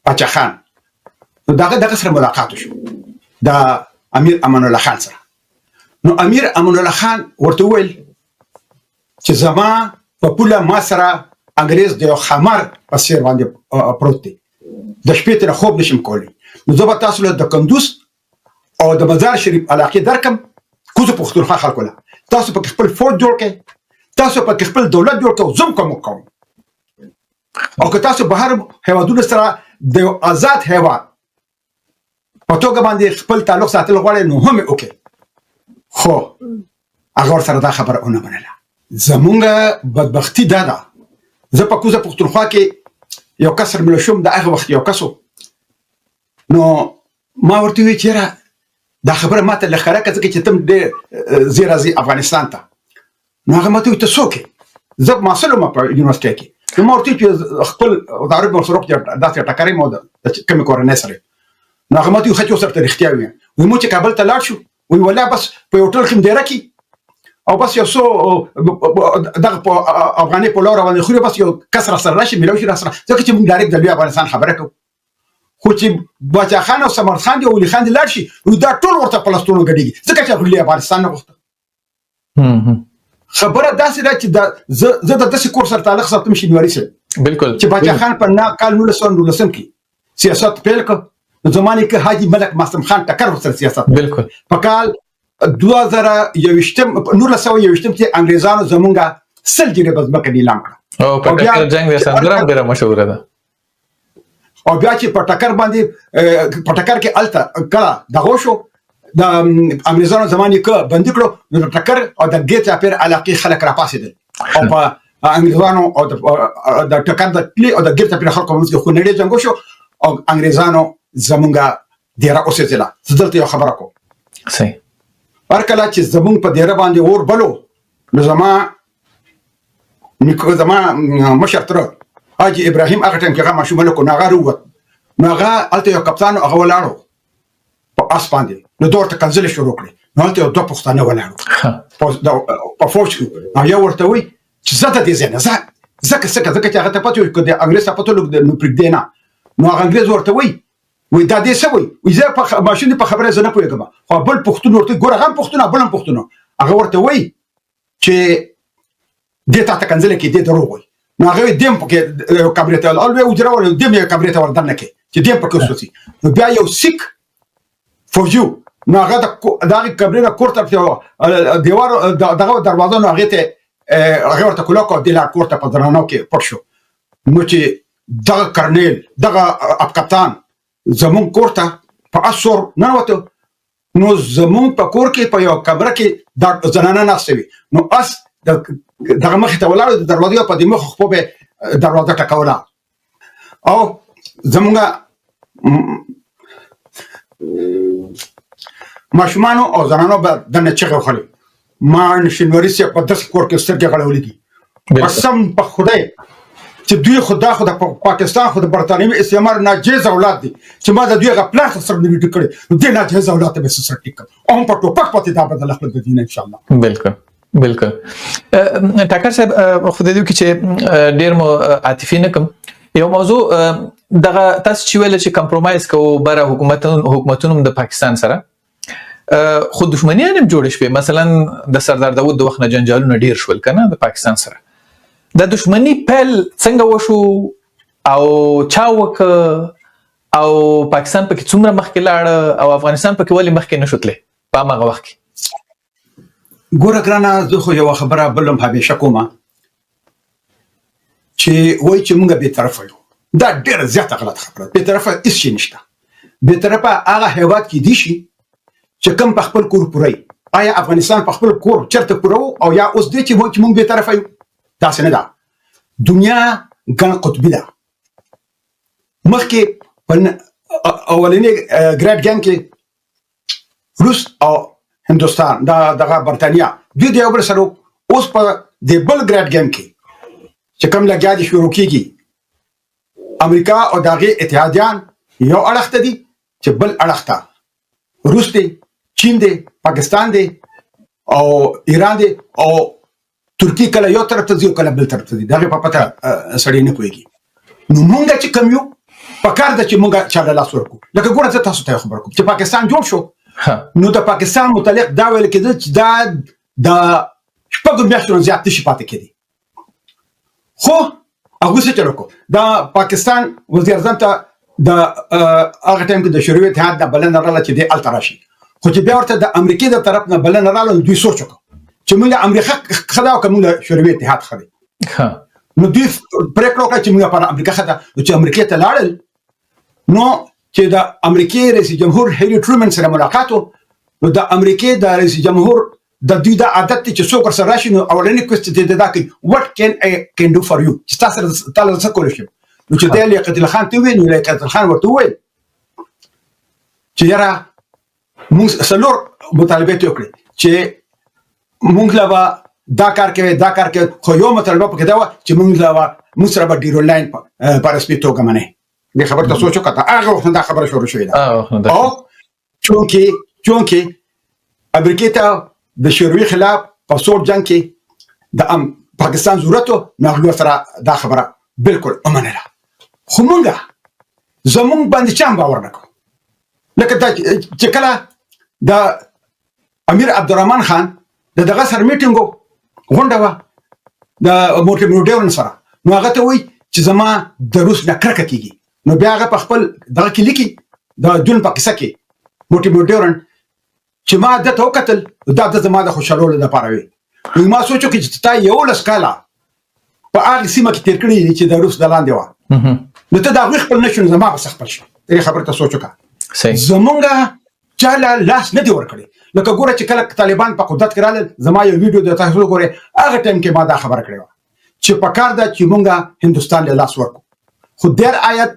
پاچا خان، نو دغه سره ملاقات وشو د امیر امان الله خان سره. نو امیر امان الله خان ورته وویل چې زما په پوله ما سره انګرېز د یو خمر په څېر باندې پروت دی، د شپې ترې خوب نشم کولی، نو زه به تاسو له د کندوز او د مزار شریف علاقې درکم کوزو پښتونخوا خلکو له، تاسو پکې خپل فوج جوړ کړئ، تاسو پکې خپل دولت جوړ کړئ، زه هم کوم کوم. او که تاسو بهر هیوادونو سره د یو آزاد هیواد په توګه باندې خپل تعلق ساتل غواړئ نو هم یې وکړئ. خو هغه ورسره دا خبره ونه منله. زمونږ بدبختي دا ده، زه په کوزه پښتونخوا کې یو کس سره مله شوم، د هغه وخت یو کس و، نو ما ورته وویل چې یاره دا خبره ما ته لږ ښکاره کړه، ځکه چې ته هم ډېر زه راځي افغانستان ته. نو هغه ما ته وویل ته څوک یې؟ زه محصل وم په یونیورسټۍ کې. نو ما ورته وویل چې خپل تعارف مې ورسره وکړ، داسې ټکرې مې د کومې کورنۍ سره. نو هغه ما ته وویل ښه چې اوس درته رښتیا ووایم. وایي موږ چې کابل ته لاړ شو، وایي والله بس په هوټل کې مې دېره کړي او بس یو څو دغه په افغاني پلو را باندې خوري، بس یو کس را سره راشي ملو شي را سره، ځکه چې موږ ډایرکټ د لوی افغانستان خبره کوو. خو چې باچا خان او ثمر خان دی او ولي خان دی لاړ شي، نو دا ټول ورته په لستوڼو ګډېږي، ځکه چې هغوی لوی افغانستان نه غوښته. خبره داسې ده چې زه د داسې کور سره تعلق ساتم شینواري صاحب. چې باچا خان په کال 1919 کې سیاست پیل کړ، نو زما نیکه حاجي ملک معصوم خان ټکر ورسره سیاست پیل کړ. په کال 2021، 1921 کې انګریزانو زمونږ 100 جریبه ځمکه نیلام کړه. او په ټکر جنګ د سندره هم ډېره مشهوره ده. او بیا چې په ټکر باندې، په ټکر کې هلته کله دغه شو، د انګریزانو زما نیکه بندي کړو، نو د ټکر او د ګېټ چاپېر علاقې خلک راپاڅېدل او په انګریزانو او د ټکر د کلي او د ګېټ چاپېر خلکو منځ کې خونړی جنګ وشو او انګریزانو زمونږ دېره وسوځېله. زه دلته یو خبره کوم. هر کله چې زمونږ په دېره باندې اور بلو، نو زما نیکه، زما مشر تره حاجي ابراهیم هغه ټایم کې هغه ماشوم هلک و، نو هغه راووت، نو هغه هلته یو کپتان و، هغه ولاړو په اس باندې، نو ده ورته کنځلې شروع کړې. نو هلته یو دوه پښتانه ولاړو په فوج کې، نو یو ورته وایي چې زه د دې ځای نه، ځکه څه که، ځکه چې هغه ته پته وي، که د انګرېز ته پته ولګي نو پرېږدې نه. نو هغه انګرېز ورته وایي، وایي دا دې څه وایي؟ وایي زه په ماشوم دې په خبره زه نه پوهېږم. خو بل پښتون ورته وایي، ګوره هغه هم پښتون، بل هم پښتون. هغه ورته وایي چې دې تا ته کنځلې کې دې دروغ وایي. نو هغه دیم پکې یو کمرې ته او لوی حجره ول، دیم یو کمرې ته وردننه کې چې دیم پکې وسوځي. نو بیا یو سیک فوجي و، نو هغه د دغې کمرې نه کور ته دیوار دغه دروازه، نو هغې ته هغه ورته کولاو کړه، دی لاړ کور ته په زنانو کې پټ شو. نو چې دغه کرنیل دغه اپ کپتان زمونږ کور ته په اس سور ننوته، نو زمونږ په کور کې په یو کمره کې دا زنانه ناسته وي، نو اس دغه مخې ته ولاړ د دروازې په دې مخ خپو به دروازه ټکوله او زمونږ ماشومانو او زنانو به دننه چغې وهلې. ما شینواري صاحب په داسې کور کې سترګې غړولې دي، قسم په خدای چې دوی خو دا خو د پاکستان خو د برتانوي استعمار ناجیز اولاد دي چې ما د دوی هغه پلار ته سر نه وي ټیټ کړی، نو دې ناجیز اولاد ته به څه سر ټیټ کړم او هم په ټوپک پاتې دا بدل اخلم د دین ان شاء الله. بالکل بالکل. ټاکر صاحب، خدای دې وکړي چې ډیر مو عاطفي نه کوم. یو موضوع دغه تاسو چې ویل چې کمپرمایز کوو بره حکومتونو د پاکستان سره، خو دښمنیان هم جوړې شوې. مثلا د سردار داود د وخت نه جنجالونه ډیر شول کنه د پاکستان سره. د دښمنی پیل څنګه وشو او چا وکړ او پاکستان پکې څومره مخکې لاړ او افغانستان پکې ولې مخکې نشو تللی په هماغه وخت کې؟ ګوره ګرانه، زه خو یوه خبره بل هم همیشه کومه چې وایي چې موږ بې طرفه یو، دا ډېره زیاته غلطه خبره ده. بې طرفه هېڅ شی نشته. بې طرفه هغه هیواد کې دی شي چې کوم په خپل کور پوره وي. آیا افغانستان په خپل کور چېرته پوره و او یا اوس دی چې موږ بې طرفه یو؟ داسې نه ده. دنیا ګڼ قطبي ده. مخکې په اولنې ګریټ ګیم کې روس او هندوستان دا دغه برتانیا دوی د یو بل سره. اوس په د بل ګریټ ګیم کې چې کوم لګیا دي شروع کیږي، امریکا او د هغې اتحادیان یو اړخ ته دي چې بل اړخ ته روس دی، چین دی، پاکستان دی او ایران دی او ترکیه کله یو طرف ته ځي او کله بل طرف ته ځي، دغه په پته سړی نه پوهېږي. نو مونږ چې کوم یو په کار ده چې مونږ چا له لاس ورکړو. لکه ګوره زه تاسو ته یو خبره کوم چې پاکستان جوړ شو، نو د پاکستان متعلق دا ویل کېدل چې دا د شپږو میاشتو نه زیات نشي پاتې کېدی. خو هغوی څه چل وکړو، د پاکستان وزیر اعظم ته د هغه ټایم کې د شوروي اتحاد نه بلنه راغله چې دی هلته راشي، خو چې بیا ورته د امریکې د طرف نه بلنه راغله نو دوی سوچ وکړ چې موږ له امریکا ښه ده او که موږ له شوروي اتحاد ښه دی. نو دوی پرېکړه وکړه چې موږ لپاره امریکا ښه ده. نو چې امریکې ته لاړل، نو چې د امریکې رئیس جمهور هیري ټرومن سره ملاقات و، نو د امریکې د رئیس جمهور د دوی دا عادت دی چې څوک ورسره راشي نو اولنی کوېسچن چې دی دا کوي، وات کین آی کین ډو فار یو، چې تا سره تا له څه کولی شم. نو چې دی لیاقت الله خان ته وویل، نو لیاقت الله خان ورته وویل چې یاره موږ څلور مطالبې ته وکړې چې موږ له به دا کار کوي دا کار کوي، خو یو مطالبه پکې دا وه چې موږ له به موږ سره به ډیرو لاین په رسمي توګه منئ. دې خبر ته سوچ وکړه، هغه وخت دا خبره شروع شوې ده. او چونکه امریکې ته د شوروي خلاف په سوړ جنگ کې د پاکستان ضرورت و، نو هغوی سره دا خبره بالکل ومنله. خو مونږ زمونږ باندې چا هم باور نه کوو. لکه دا چې کله د امیر عبدالرحمن خان د دغه سره میټینګ و، غونډه وه د مورټیمر ډیورن سره، نو هغه ته وایي چې زما د روس نه کرکه کېږي. نو بیا هغه په خپل دغه کې لیکي د جون په قصه کې مورټیمر ډیورن چې ما ده ته وکتل، دا د زما د خوشحالولو لپاره وي. نو ما سوچ وکړ چې تا 11 کاله په هغې سیمه کې تېر کړي دي چې د روس د لاندې وه، نو ته د هغوی خپل نه شو، نو زما به څه خپل شي؟ دې خبرې ته سوچ وکړه. زمونږ چا له لاس نه دی ورکړی. لکه ګوره چې کله طالبان په قدرت کې راغلل، زما یو ویډیو د تاسو وګورئ، هغه ټایم کې ما دا خبره کړې وه چې په کار ده چې مونږ هندوستان له لاس ورکړو. خو ډېر آیت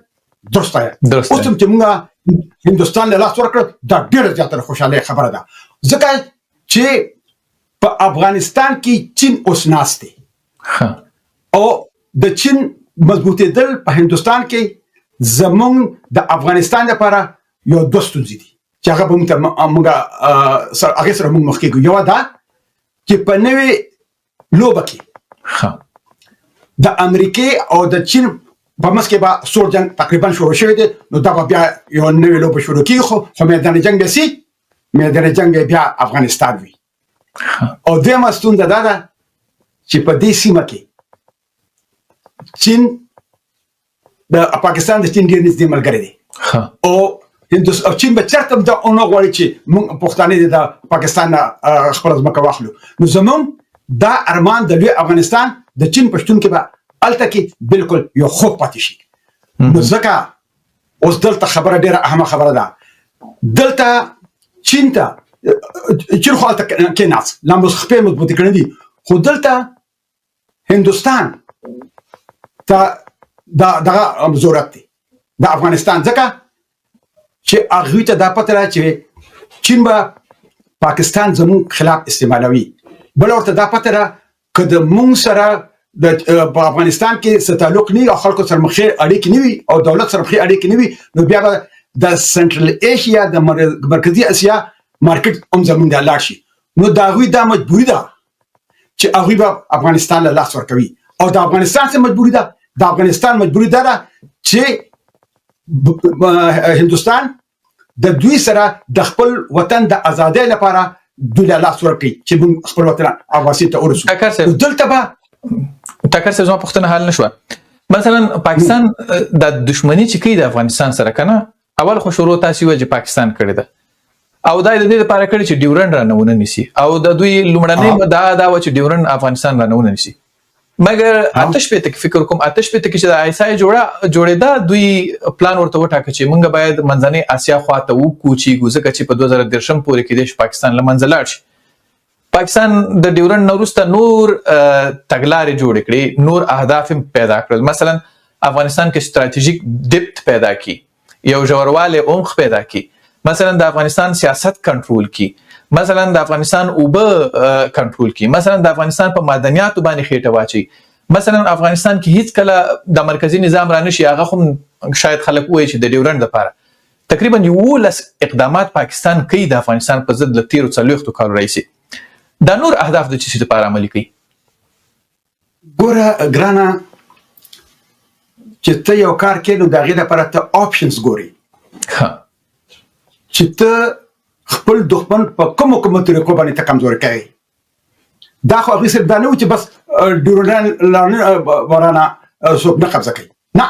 درست آیت اوس هم چې مونږ هندوستان له لاس ورکړ، دا ډېره زیاته د خوشحالۍ خبره ده، ځکه چې په افغانستان کې چین اوس ناست دی او د چین مضبوطېدل په هندوستان کې زمونږ د افغانستان لپاره یو دوه ستونزې دي چې هغه به موږ ته موږ سره هغې سره موږ مخ کېږو. یوه دا چې په نوې لوبه کې د امریکې او د چین په منځ کې به سوړ جنګ تقریبا شروع شوی دی، نو دا به بیا یو نوې لوبه شروع کېږي. خو میدان جنګ به سي، میدان جنګ به بیا افغانستان وي. او دویمه ستونزه دا ده چې په دې سیمه کې چین د پاکستان د چین ډیر نږدې ملګری دی او هندوس او چین به چرته دا اونو غواړي چې موږ پښتانه د پاکستان نه خپل ځمکه واخلو. نو زموږ دا ارمان د لوی افغانستان د چین پښتون کې به الته کې بالکل یو خوب پاتې شي. نو ځکه اوس دلته خبره ډیره اهمه خبره ده، دلته چین ته چین خو هلته کېناست، لا مو خپې مضبوطې کړې دي، خو دلته هندوستان ته دا دغه ضرورت دی د افغانستان، ځکه چې هغوی ته دا پته ده چې چین به پاکستان زموږ خلاف استعمالوي. بل ورته دا پته ده که د موږ سره د په افغانستان کې څه تعلق نه او خلکو سره مخې اړیکې نه وي او دولت سره مخې اړیکې نه وي، نو بیا به د سنټرل ایشیا د مرکزي اسیا مارکیټ هم زموږ د لاړ شي. نو د هغوی دا مجبوري ده چې هغوی به افغانستان له لاس ورکوي. او د افغانستان څه مجبوري ده؟ د افغانستان مجبوري ده چې هندوستان د دوی سره د خپل وطن د ازادۍ لپاره دوی له لاس ورکړي چې موږ خپل وطن افغانستان ته ورسو. دلته به ټکر صاحب زما پوښتنه حل نشوه. مثلا پاکستان د دښمني چې کوي د افغانستان سره کنه، اول خو شروع تاسو ویل چې پاکستان کړې ده او دا د دې لپاره کړی چې ډیورنډ را نه ونه نیسي، او د دوی لومړنۍ مدعا دا وه چې ډیورنډ افغانستان را نه ونه نیسي. مګر 68 کې فکر کوم، 68 کې چې د آی اس آی جوړېده، دوی پلان ورته وټاکه چې موږ باید منځنۍ اسیا خواته وکوچیږو، ځکه چې په 2013 پورې کېدای شي پاکستان له منځه لاړ شي. پاکستان د ډیورنډ نه وروسته نور تګلارې جوړې کړې، نور اهداف هم پیدا کړل. مثلا افغانستان کې ستراتیژیک ډیپت پیدا کی، یو ژوروالی عمق پیدا کی، مثلا د افغانستان سیاست کنټرول کی، مثلا د افغانستان اوبه کنټرول کی، مثلا د افغانستان په معدنیاتو باندې خېټه واچي، مثلا افغانستان کې هیڅ کله د مرکزی نظام را نشي، هغه هم شاید خلک وایي چې د ډیورنډ لپاره تقریبا 11 اقدامات پاکستان کوي د افغانستان په ضد له تېرو 40 کالو راهیسې. دا نور اهداف د څه شي لپاره عملي کوي؟ ګوره ګرانه، چې ته یو کار کوې نو د هغې لپاره ته options ګورې چې ته خپل دښمن په کومو کومو طریقو باندې ته کمزوری کوې. دا خو هغوی صرف دا نه و چې بس ډیورنډ ورانه څوک نه قبضه کوي، نه،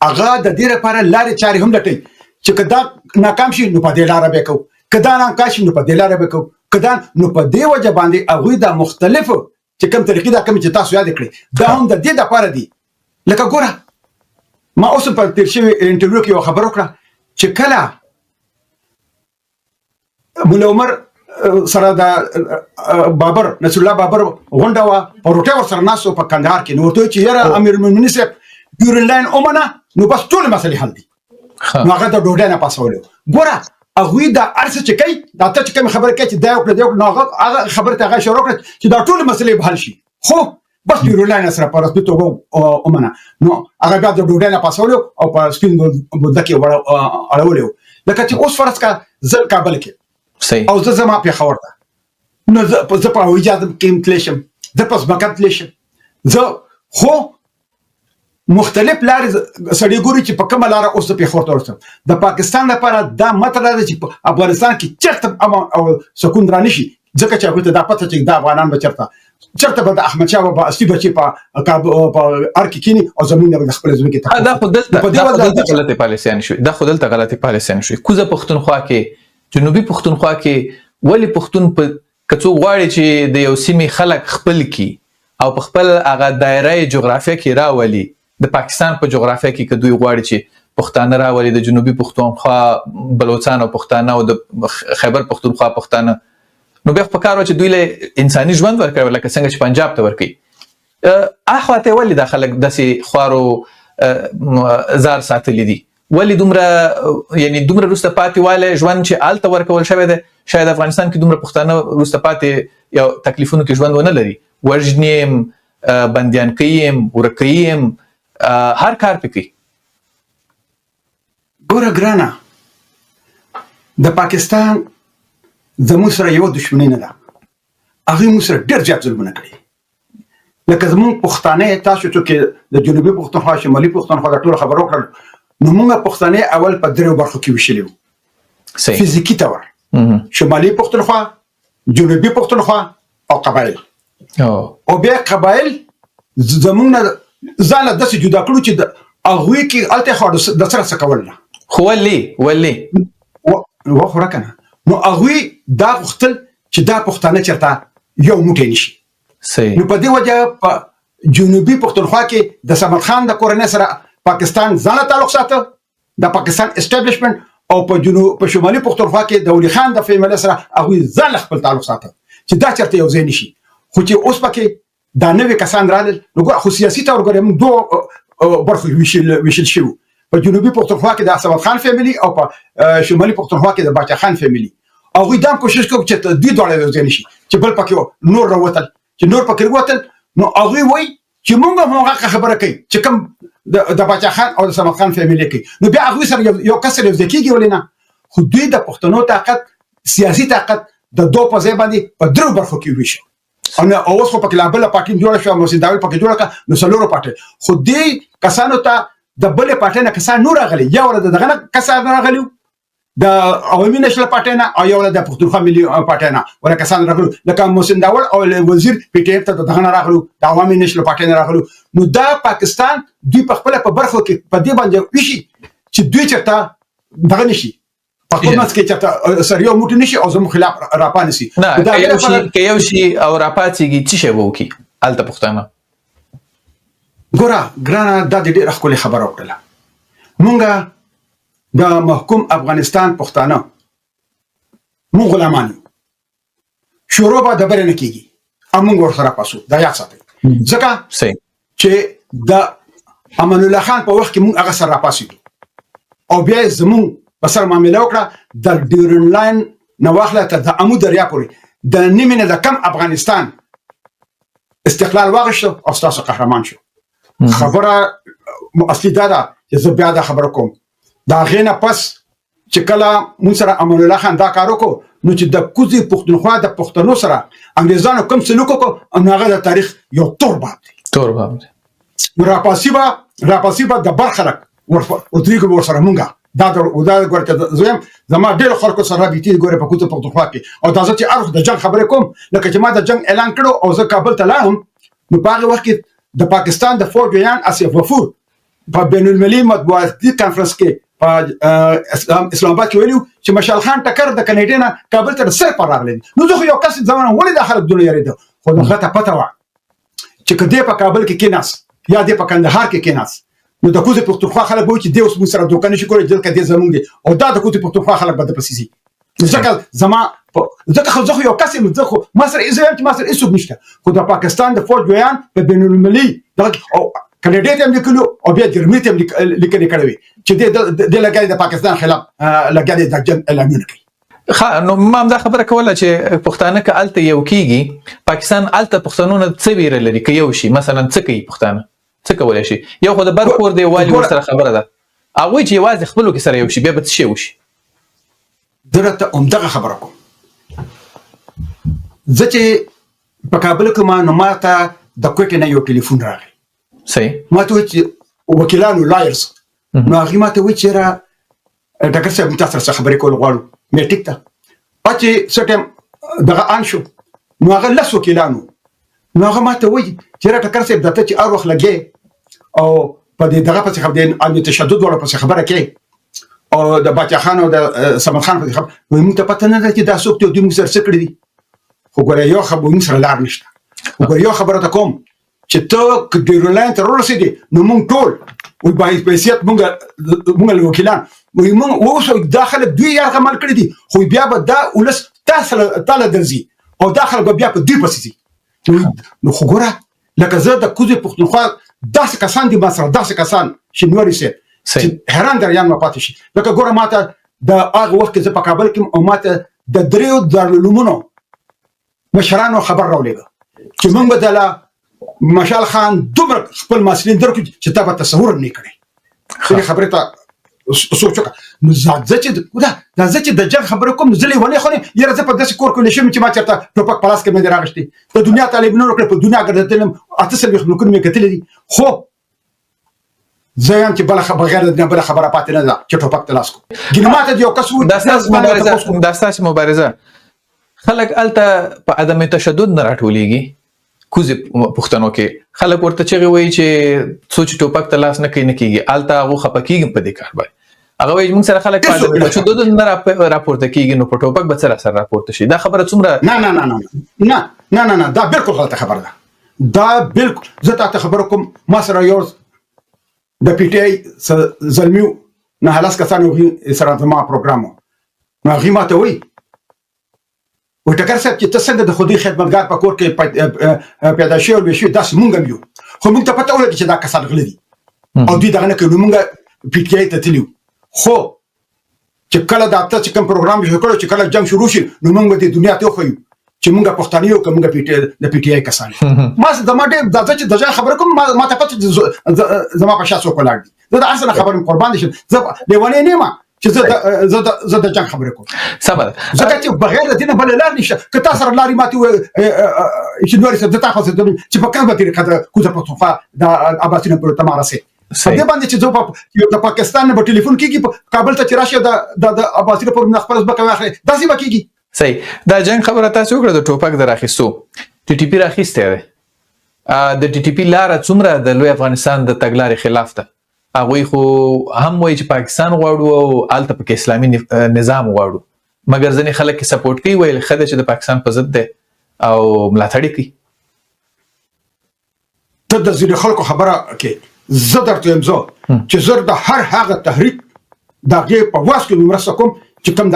هغه د دې لپاره لارې چارې هم لټوي چې که دا ناکام شي نو په دې لاره به کوو، که دا ناکام شي نو په دې لاره به کوو، که دا نو په دې وجه باندې هغوی دا مختلف چې کوم طریقې دا کوم چې تاسو یاد کړئ دا هم د دې لپاره دي. لکه ګوره ما اوس په تېر شوي انټرویو کې یوه خبره وکړه چې کله ملا عمر سره د بابر نصر الله بابر غونډه وه، په روټۍ ورسره ناست و په کندهار کې، نو ورته ویل چې یاره امیر المؤمنین صاحب ډیورنډ لاین ومنه نو بس ټولې مسلې حل دي. نو هغه د ډوډۍ نه پاسولو. ګوره هغوی دا هر څه چې کوي، دا ته چې کومې خبرې کوې چې دا یې وکړه دا یې وکړه، نو هغه خبرې ته هغه اشاره وکړه چې دا ټولې مسلې به حل شي، خو بس ډیورنډ لاین سره په رسمي توګه ومنه. نو هغه بیا د ډوډۍ نه پاسولو او په سپین بولدک کې اړولی و. لکه چې اوس فرض کړه زه کابل کې او زه زما پېښور ته، نو زه په هوایي جهاز کې هم تللی شم، زه په ځمکه هم تللی شم، زه خو مختلف لارې سړی ګوري چې په کومه لاره اوس زه پېښور ته ورسم. د پاکستان لپاره دا متله ده چې په افغانستان کې چېرته امن او سکون را نه شي، ځکه چې هغوی ته دا پته چې دا افغانان به چېرته به د احمدشاه بابا اصلي بچي په کابل په ارګ کې کښېني او زمونږ نه به د خپلې ځمکې تپوس دا خو دلته، په دې دا خو وجه دلته غلطې پالیسیانې شوې، دا خو دلته غلطې پالیسیانې شوې. کوزه پښتونخوا کې، جنوبي پښتونخوا کې ولې پښتون په که څوک غواړي چې د یو سیمې خلک خپل کړي او په خپل هغه دایره جغرافیه کې راولي، د پاکستان په جغرافیه کې که دوی غواړي چې پښتانه راولي، د جنوبي پښتونخوا بلوڅان او پښتانه او د خیبر پښتونخوا پښتانه، نو بیا خو په کار وه چې دوی له انساني ژوند ورکړی لکه څنګه چې پنجاب ته ورکوي. اخوا ته ولې دا خلک داسې خوارو زار ساتلي دي؟ ولې دومره، یعنی دومره وروسته پاتې والی ژوند چې هلته ورکول شوی دی، شاید افغانستان کې دومره پښتانه وروسته پاتې یو تکلیفونو کې ژوند ونه لري. وژني یې، بندیان کوي یې، ورکوي یې، هر کار پې کوي. ګوره ګرانه، د پاکستان زموږ سره یوه دښمني نه ده، هغوی موږ سره ډېر زیات ظلمونه کړي. لکه زموږ پښتانه، تاسو څوک د جنوبي پښتونخوا، شمالي پښتونخوا دا ټوله خبره وکړه، نو موږ پښتانه اول په دریو برخو کې ویشلي وو. فزیکي طور شمالي پښتونخوا، جنوبي پښتونخوا او قبایل. او بیا قبایل زموږ نه ځان له داسې جدا کړو چې هغوی کې هلته خو د سره څه کول نه. خو ولې ولې وخوره که نه، نو هغوی دا غوښتل چې دا پښتانه چېرته یو موټی نه شي. نو په دې وجه په جنوبي پښتونخوا کې د صمد خان د کورنۍ سره پاکستان ځانه تعلق ساته، د پاکستان اسټابلیشمنت، او په جنوب په شمالي پښتونخوا کې د ولي خان د فیملی سره هغوی ځان خپل تعلق ساته چې دا چېرته یو ځای نه شي. خو چې اوس پکې دا نوې کسان رالل، نو ګوره خو سیاسي طور ګوره موږ دوه برخو ویشل شوو، په جنوبي پښتونخوا کې د صمد خان فیملی او په شمالي پښتونخوا کې د باچا خان فیملی. هغوی دا هم کوشش کوي چې دوی دواړه یو ځای نه شي، چې بل پکې نور راوتل، چې نور پکې ووتل نو هغوی وایي چې موږ هم هغه خبره کوي چې کوم د باچا خان او د صمد خان فیملی کوي، نو بیا هغوی سره یو کس سره یو ځای کېږي ولې نه. خو دوی د پښتنو طاقت، سیاسي طاقت د دوه په ځای باندې په درو برخو کې ویشو. او نه اوس خو پکې لا بله پارټي هم جوړه شوه، محسن داوړ پکې جوړه کړه، نو څلورو پارټۍ. خو دې کسانو ته د بلې پارټۍ نه کسان نور راغلي، یو له دغه نه کسان راغلي د عوامي نشنل پارټۍ نه، او یو له د پښتونخوا ملي پارټۍ نه ولا کسان راغلو، لکه محسن داوړ او وزیر پي ټي ایم ته دغه نه راغلو، د عوامي نشنل پارټۍ نه راغلو. نو دا پاکستان دوی په خپله په برخو کې په دې باندې ویشي چې دوی چېرته دغه نه شي، په خپل منځ کې چېرته سره یو موټی نه شي او زموږ خلاف راپانه شي. نه، که یو شي او راپاڅېږي څه شی به وکړي هلته پښتانه؟ ګوره ګرانه، دا دې ډېره ښکلې خبره وکړله. مونږ د محکوم افغانستان پښتانه مونږ غلامان یو، شروع به د بلې نه کېږي او مونږ ورسره پاسو، دا یاد ساتئ. ځکه چې د امان الله خان په وخت کې مونږ هغه سره راپاڅېدو او بیا یې زمونږ په سر معامله وکړه، د ډیورنډ لاین نه واخله تر د امو دریا پورې د نیمې نه د کم افغانستان استقلال واغشت او ستاسو قهرمان شو. خبره اصلي دا ده چې زه بیا دا خبره کوم، د هغې نه پس چې کله مونږ سره امان الله خان دا کار وکړو، نو چې د کوزې پښتونخوا د پښتنو سره انګریزانو کوم سلوک وکړو، نو هغه د تاریخ یو تور باب دی. تور باب دی. نو راپاسي به د بر خلک ورتریږي به ورسره مونږه. دا دا ګوره چې زه وایم، زما ډېرو خلکو سره رابطې دي ګوره په کوزه پښتونخوا کې، او دا زه چې هر وخت د جنګ خبرې کوم، لکه چې ما د جنګ اعلان کړو او زه کابل ته لاړم، نو په هغه وخت کې د پاکستان د فوج ویاند آصف غفور په بین المللي مطبوعاتي کانفرنس کې په اسلام آباد کې ویلي چې مشال خان ټکر د کینیډا نه کابل ته د سر پر راغلی دی. نو زه خو یو کس ځوانم، ولې دا خلک دونه یریده؟ خو هغه ته پته وه چې که دی په کابل کې کېناست یا دی په کندهار کې کېناست، نو د کوزې پښتونخوا خلک به وایي چې دی اوس موږ سره دوکه نشي کولی، دلته دی زموږ دی، او دا د کوزې پښتونخوا خلک به د پسې ځي. ځکه زما ځکه خو زه خو یو کس یم، زه خو ما سره زه وایم چې ما سره هېڅوک نشته، خو د پاکستان د فوج ویاند په بین المللي دغه کې، او کینیډا ته هم لیکلي او بیا جرمني ته هم لیکنې کړې وې چې دی لګیا دی د پاکستان خلاف لګیا دی د جنګ اعلانونه کوي. ښه، نو ما هم دا خبره کوله چې پښتانه که هلته یو کېږي، پاکستان هلته پښتنو نه څه ویره لري که یو شي؟ مثلا څه کوي پښتانه، څه کولی شي؟ یو خو د بر کور دی، والي ورسره خبره ده، هغوی چې یوازې خپلو کې سره یو شي بیا به څه شی وشي؟ زه درته همدغه خبره کوم. زه چې په کابل کې ما، نو ما ته د کوټې نه یو ټلیفون راغی. ما ته وایي چې وکیلانو لایرز، نو هغې ما ته وایي چې یاره ډاکټر صاحب موږ تاسو سره څه خبرې کول غواړو. مې ټیک ده. چې څه ټایم دغه آن شو، نو هغه لس وکیلانو، نو هغه ما ته وایي چې یاره ټکر صاحب درته چې هر وخت لګې او په دې دغه پسې خبرې، عدم تشدد والا پسې خبره کوي او د باچا خان او د صمد خان پسې خبره، وایي موږ ته پته نه ده چې دا څوک دی او دوی موږ سره څه کړي دي. خو ګوره یو خبره موږ سره لار نشته، خو ګوره یو خبره ته کوم چې ته که ډیورنډ لاین ته ورسېدې، نو موږ ټول وایي په حیثیت موږ له وکیلان وایي موږ اوس دا خلک دوی یرغمل کړي دي، خو بیا به دا ولس تا سره تا له درځي او دا خلک به بیا په دوی پسې ځي. نو خو ګوره لکه زه د کوزې پښتونخوا داسې کسان دي ما سره، داسې کسان شینواری صاحب چې حیران دریان ما پاتې شي. لکه ګوره ما ته د هغه وخت کې زه په کابل کې او ما ته د دریو دارالعلومونو مشرانو خبر راولېږه چې موږ به د مشال خان دومره خپل مسلین درکړو چې تا به تصور هم نه کړې. دې خبرې ته سوچ وکړه. نو زه چې دا زه چې د جنګ خبره کوم، زه لیونی خو نه، یاره زه په داسې کور کې نشم چې ما چېرته ټوپک په لاس کې مې دی راغشتي. د دنیا طالبانو کړې، په دنیا ګرځېدلم، 48 ملکونه مې کتلي دي، خو زه یم چې بله بغیر د دې بله خبره پاتې نه ده چې ټوپک ته لاس کړو. ګینه ما ته یو کس وویل، دا ستاسو مبارزه، دا ستاسو مبارزه خلک هلته په عدم تشدد نه راټولېږي، کوزې پښتنو کې خلک ورته چغې وایي چې څو چې ټوپک ته لاس نه کوي نه کېږي، هلته هغو خفه کېږي په دې کار باندې. هغه وایي موږ سره خلک په تشدد نه راپورته کېږي، نو په ټوپک به څه را سره راپورته شي؟ دا خبره څومره؟ نه نه نه نه نه نه نه نه، دا بالکل غلطه خبره ده، دا بالکل. زه تاته خبره کوم، ما سره یو د پی ټی آی زلمیو نه لس کسانو سره زما پروګرام، نو هغوی ما ته وایي، وایي ټکر صاحب چې ته څنګه د خودي خدمتګار په کور کې پیدا شوی او لوی شوی، داسې مونږ هم یو، خو مونږ ته پته ولګي چې دا کسان غله دي او دوی دغه نه کوي، نو مونږ پی ټی آی ته تللي. خو چې کله دا ته چې کوم پروګرام جوړ کړو، چې کله جنگ شروع شي، نو مونږ به د دنیا ته وښیو چې مونږ پښتانه یو که مونږ پی ټی د پی ټی آی کسان. ما زما ډېر د چې د ځای خبره کوم، ما ته پته زما په شا څوک ولاړ دي. زه د هر څه نه خبر یم، قربان دي شم، زه لیونی نه یم چې زه د جنگ خبره کوم. سمه ده، ځکه چې بغیر د دې نه بله لار نشته. که تا سره لارې ماتې چې نورې څه تا خو چې په کومه طریقه د کوزه پښتونخوا د اباسین پر ته ما رسې په دې باندې چې زه په د پاکستان نه به ټلیفون کیږي کابل ته چې راشي د اباسین پر خپل ځمکه واخلي، داسې به کیږي. صحیح. دا جنگ خبره تاسو وکړه، د ټوپک د راخیستو، ټي ټي پي راخیستی دی. د ټي ټي پي لاره څومره د لوی افغانستان د تګلارې خلاف ده؟ هغوی خو هم وایي چې پاکستان غواړو او هلته پکې اسلامي نظام غواړو، مګر ځینې خلک یې سپورټ کوي، ویل ښه دی چې د پاکستان په ضد دی او ملاتړ یې کوي. ته د ځینې خلکو خبره کې، زه درته وایم، زه چې زه د هر هغه تحریک د هغې په واس کې مرسته کوم چې کوم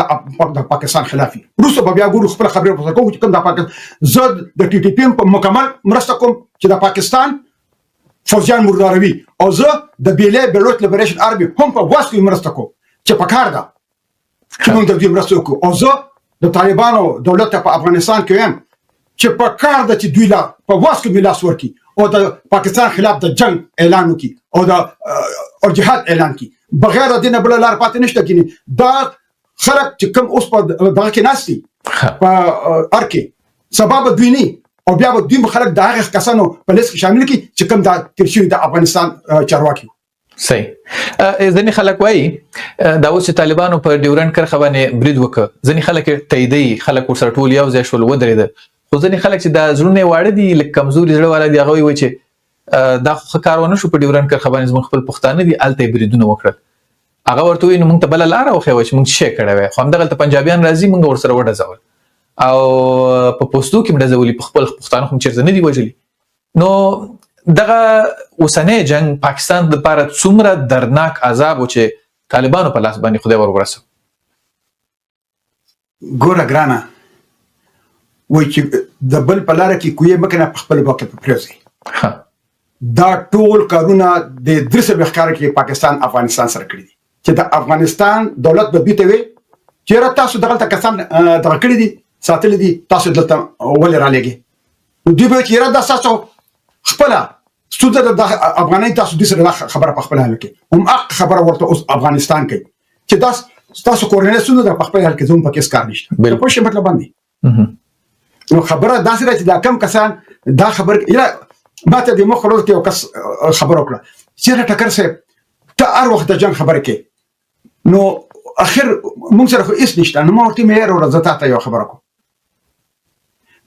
د پاکستان خلاف وي. وروسته به بیا ګورو، خپله خبرې ورسره کوو چې کوم د پاکستان. زه د ټي ټي پي په مکمل مرسته کوم چې د پاکستان فوجیان مرداروي، او زه د بیلې بلوچ لیبریشن آرمي هم په واس کې مرسته کوم چې پکار ده چې موږ د دوی مرسته وکړو. او زه د طالبانو دولت ته په افغانستان کې وایم چې پکار ده چې دوی لا په واس کې لاس ورکړي او د پاکستان خلاف د جنگ اعلان وکړي او جهاد اعلان کړي. بغیر د دې نه بله لار پاتې نشته. کینې دا خلک چې کوم اوس په دغه کې ناست دي په ارګ کې، سبا به دوی نه او بیا به دوی خلک د هغه کسانو په لیست کې شامل کړي چې کوم دا تیر شوي د افغانستان چارواکي. صحیح. ځینې خلک وایي دا اوس چې طالبانو په ډیورنډ کرښه باندې برید وکړ، ځینې خلک یې تاییدوي، خلک ورسره ټول یو ځای شول ودرېده، خو ځینې خلک چې دا زړونه یې واړه دي، لږ کمزوري زړه والا دي، هغه وایي چې دا خو ښه کار ونه شو، په ډیورنډ کرښه باندې زموږ خپل پښتانه دي، هلته یې بریدونه وکړل. هغه ورته وایي نو موږ ته بله لاره وښیوه چې موږ څه شی کړی وای، خو همدغلته پنجابیان راځي، موږ ورسره وډزول او په پوستو کې هم ډزولي، په خپل پښتانه هم چېرته نه دي وژلي. نو دغه اوسنی جنګ پاکستان دپاره څومره دردناک عذاب و چې طالبانو په لاس باندې خدای ور ورسو؟ ګوره ګرانه، وایي چې د بل په لاره کې کویې مه کنه، په خپل باقي په پرېوځي. دا ټول کارونه د 43 کاله کې پاکستان افغانستان سره کړي دي، چې د افغانستان دولت به دوی ته وي چې یاره تاسو دغلته کسان دغه کړي دي، ساتلي دي، تاسو دلته ولې رالېږئ؟ نو دوی به وایي چې یاره دا ستاسو خپله ستونزه ده، دا افغانۍ تاسو دوی سره دا خبره په خپل حل کې هم حق خبره ورته اوس افغانستان کوي چې دا ستاسو کورنۍ ستونزه ده، په خپل حل کې زموږ پکې هېڅ کار نشته. پوه شوې مطلب باندې؟ نو خبره داسې ده چې دا کم کسان دا خبر، یاره ما ته د مخ ورځ کې یو کس خبره وکړه چې یاره ټکر صاحب ته هر وخت د جنګ خبره کوې، نو اخر موږ سره خو هېڅ نشته. نو ما ورته وویل یاره زه تا ته یو خبره کوم،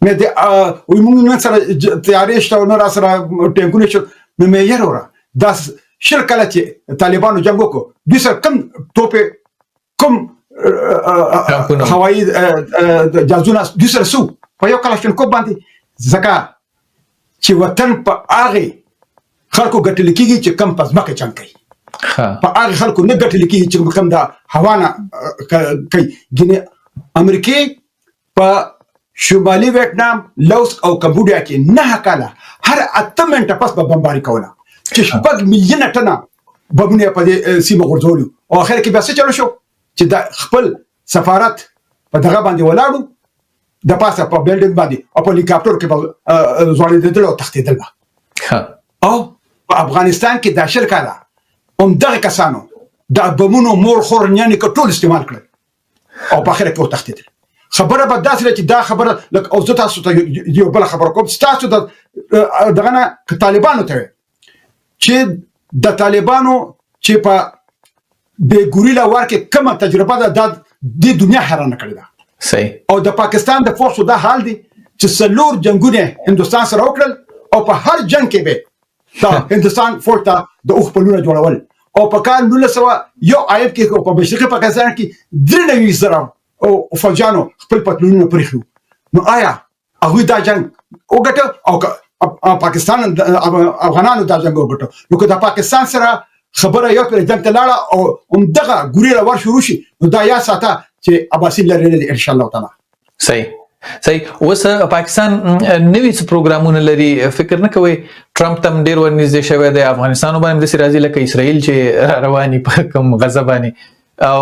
مې د وایي موږ نن سره تیارې شته او نه را سره ټانکونه شته. نو مې یاره وروره دا 20 کاله چې طالبانو جنګ وکړو، دوی سره کوم ټوپې، کوم هوایي جازونه دوی سره څه وو؟ په یو کلاشینکوف باندې. ځکه چې وطن په هغې خلکو ګټل کېږي چې کم په ځمکه جنګ کوي، په هغې خلکو نه ګټل کېږي چې کم د هوا نه کوي. ګینې امریکې په شمالي ویتنام، لاوس او کمبوډیا کې 9 کاله هر 8 منټه پس به بمباري کوله چې 6 میلیونه ټنه بمونه یې په دې سیمه غورځولي. او اخر کې بیا څه چلو شو چې د خپل سفارت په دغه باندې ولاړو، د پاسه په بلډینګ باندې او په هلیکاپټر کې به ځوړېدل او تښتېدل به. او په افغانستان کې دا 20 کاله همدغه کسانو د بمونو مور خور نیا نیکه ټول استعمال کړل او په اخره کې وتښتېدل. خبره به داسې ده چې دا خبره لکه، او زه تاسو ته یو بله خبره کوم، ستاسو د دغه نه که طالبانو ته وي چې د طالبانو چې په د ګوریلا وار کې کومه تجربه ده، دا د دنیا حیرانه کړې ده. او د پاکستان د فورسو دا حال دی چې څلور جنگونه هندستان سره وکړل او په هر جنگ کې به د هندستان فوج ته د اوښ پلونه جوړول، او په کال 1901 عیب کې او په مشرقي پاکستان کې 93,000 او فوجانو خپل پتلونونه پرېښي. نو آیا هغوی دا جنگ وګټه او پاکستان افغانانو دا جنگ وګټه؟ نو که د پاکستان سره خبره یو پر جنگ ته لاړه او همدغه ګوریلا ور شروع شي، نو دا یا ساته چې عباسي لري ان شاء الله تعالی. صحیح صحیح. اوس پاکستان نوي څه پروګرامونه لري؟ فکر نه کوي ټرمپ تم ډیر ورنږدې شوی دی، افغانستان باندې داسې راځي لکه اسرائیل چې رواني په کوم غزه باندې، او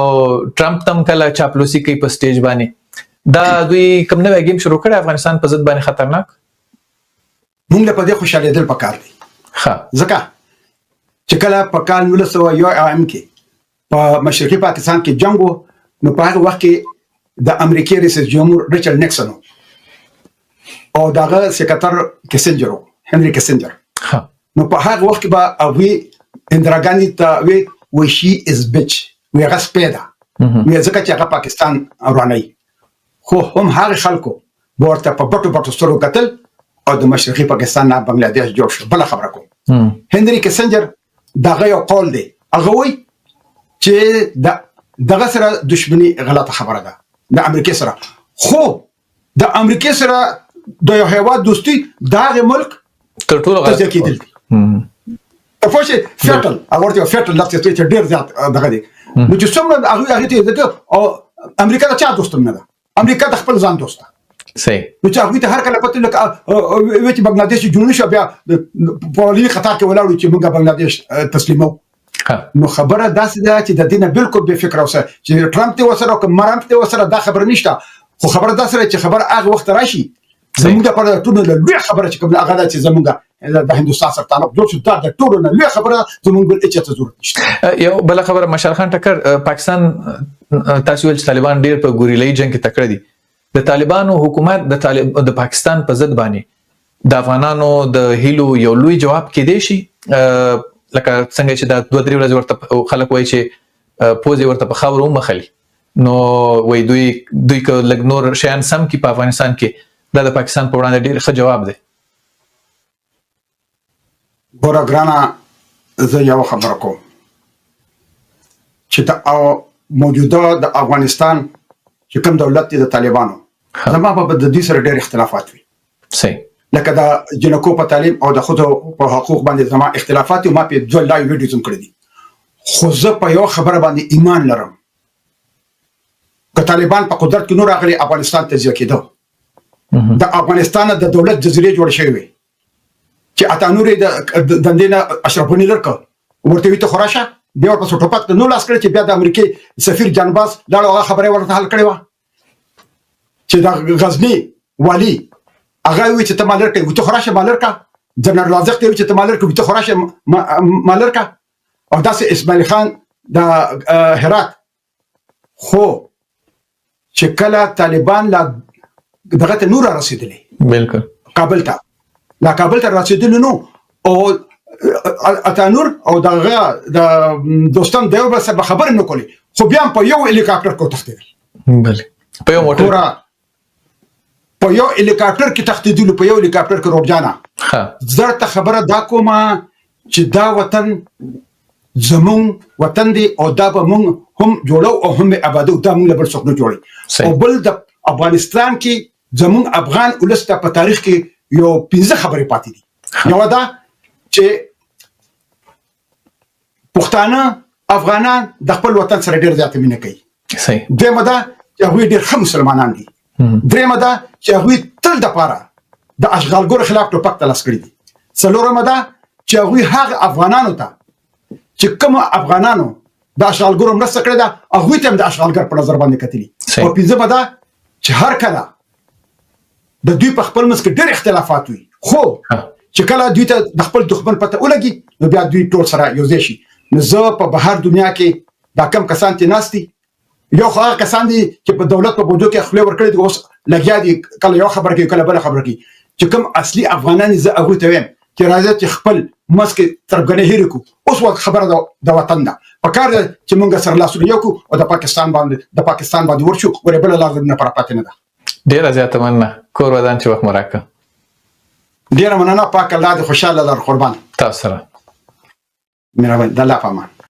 ټرمپ تم کله چاپلوسي کوي په سټیج باندې، دا دوی کوم نوی گیم شروع کړی افغانستان په ضد باندې خطرناک؟ مونږ له په دې خوشحالېدل پکار دي. ځکه چې کله په کال 1901 عام کې په مشرقي پاکستان کې جنگ وو، نو په هغه وخت کې د امریکای رئیس جمهور ریچارډ نیکسون او دغه سکرتر کیسنجر، هنري کیسنجر. نو په هغه وخت کې به هغوی اندرا ګاندي ته وی وی she is bitch، وی هغه سپی ده، وی ځکه چې هغه پاکستان ورانوي. خو هم هغه خلکو به ورته په بټو بټو سترګو کتل او د مشرقي پاکستان نه بنگلاديش جوړ شو. بله خبره کوم، هنري کیسنجر دغه یو قول دی، هغه وایي چې د دغه سره دښمني غلطه خبره ده د امریکې سره، خو د امریکې سره د یو هیواد دوستي د هغه ملک تر ټولو غلط تجزیه کېدل دي. ته پوه شې، fatal هغه ورته fatal لفظ چې ډېر زیات دغه دی. نو چې څومره هغوی هغې ته ځکه او امریکا د چا دوست هم نه ده، امریکا د خپل ځان دوست ده. نو چې هغوی ته هر کله پته لکه وی چې بنگلاديش جوړ شو، بیا په اولني قطار کې ولاړو چې موږ بنگلاديش تسلیمو. نو خبره داسې ده چې د دې نه بالکل بې فکره اوسه چې ټرمپ ته وسره او که مرمپ ته وسره، دا خبره نشته. خو خبره داسې ده چې خبره هغه وخت راشي زموږ لپاره ټولو نه لویه خبره چې کوم هغه ده چې زموږ د هندوستان سره تعلق جوړ شو، دا د ټولو نه لویه خبره، زموږ بل هیڅ ته ضرورت نشته. یو بله خبره مشال خان ټکر، پاکستان تاسو ویل چې طالبان ډیر په ګوریلایي جنگ کې تکړه دي، د طالبانو حکومت د طالب د پاکستان په ضد باندې د افغانانو د هیلو یو لوی جواب کېدای شي، لکه څنګه چې دا دوه درې ورځې ورته خلک وایي چې پوزې ورته په خاورو ومښلي، نو وایي دوی که لږ نور شیان سم کړي په افغانستان کې، دا د پاکستان په وړاندې ډېر ښه جواب دی. ګوره ګرانه، زه یو خبره کوم چې د موجوده د افغانستان چې کوم دولت دی د طالبانو، زما په د دوی سره ډېر اختلافات وي. لکه د جنکو په تعلیم او د ښځو په حقوق باندې زما اختلافات دي، ما په دوه live videos هم کړي دي. خو زه په یو خبره باندې ایمان لرم، که طالبان په قدرت کې نور راغلي افغانستان تجزیه کېده، د افغانستان د دولت جزیرې جوړ شوې وې چې عطا نور یې د دندې نه اشرف غني لر کړ، ورته وی ته خو راشه، بیا ورپسې ټوپک ته نو لاس کړی چې بیا د امریکې سفیر جانباز لاړ، هغه خبره یې ورته حل کړې وه چې د غزني والي هغه وی چې ته ما لر کړې، وی ته خو راشه ما لر کړه، جنرال رازق ته وی چې ته ما لر کړې، وی ته خو راشه ما لر کړه، او داسې اسماعیل خان د هرات. خو چې کله طالبان لا دغه ته نور رسېدلې، کابل ته لا کابل ته رسېدلې، نو او عطا نور او دغه د دوستم د یو بل سره خبرې نه کولې، خو بیا هم په یو هلیکاپټر کې وتښتېدل. په یو موټر. ګوره، په یو هلیکاپټر کې تښتېدلو، په یو هلیکاپټر کې. روب جانه، زه درته خبره دا کوم چې دا وطن زمونږ وطن دی او دا به مونږ هم جوړو او هم به آبادو، دا مونږ له بل څوک نه جوړوي. او بل د افغانستان کې زمونږ افغان ولس ته په تاریخ کې یو 5 خبرې پاتې دي. یوه دا چې پښتانه افغانان د خپل وطن سره ډېر زیاته مینه کوي. دویمه دا چې هغوی ډېر ښه مسلمانان دي. درېیمه دا چې هغوی تل دپاره د اشغالګرو خلاف ټوپک ته لاس کړي دي. څلورمه دا چې هغوی هغه افغانانو ته چې کوم افغانانو د اشغالګرو مرسته کړې ده، هغوی ته هم د اشغالګر په نظر باندې کتلي. او پنځمه دا چې هر کله د دوی په خپل منځ کې ډېر اختلافات وي، خو چې کله دوی ته د خپل دښمن پته ولګي، نو بیا دوی ټول سره یو ځای شي. نو زه په بهر دنیا کې دا کم کسان چې ناست دي، یو خو هغه کسان دي چې په دولت په بودو کې خولې ورکړې دي، اوس لګیا دي کله یو خبره کوي کله بله خبره کوي، چې کوم اصلي افغانان دي، زه هغوی ته وایم چې راځئ چې خپل منځ کې تربګنۍ هېرې کړو. اوس وخت خبره د وطن ده، په کار ده چې موږ سره لاسونه یو کړو او د پاکستان باندې ورشو، ولې بله لار زموږ لپاره پاتې نه ده. ډیره زیاته مننه، کور ودان چې وخت مو راکړ. ډیره مننه، پاک الله دې خوشاله لر، قربان. تاسو سره مهرباني، د الله په امان.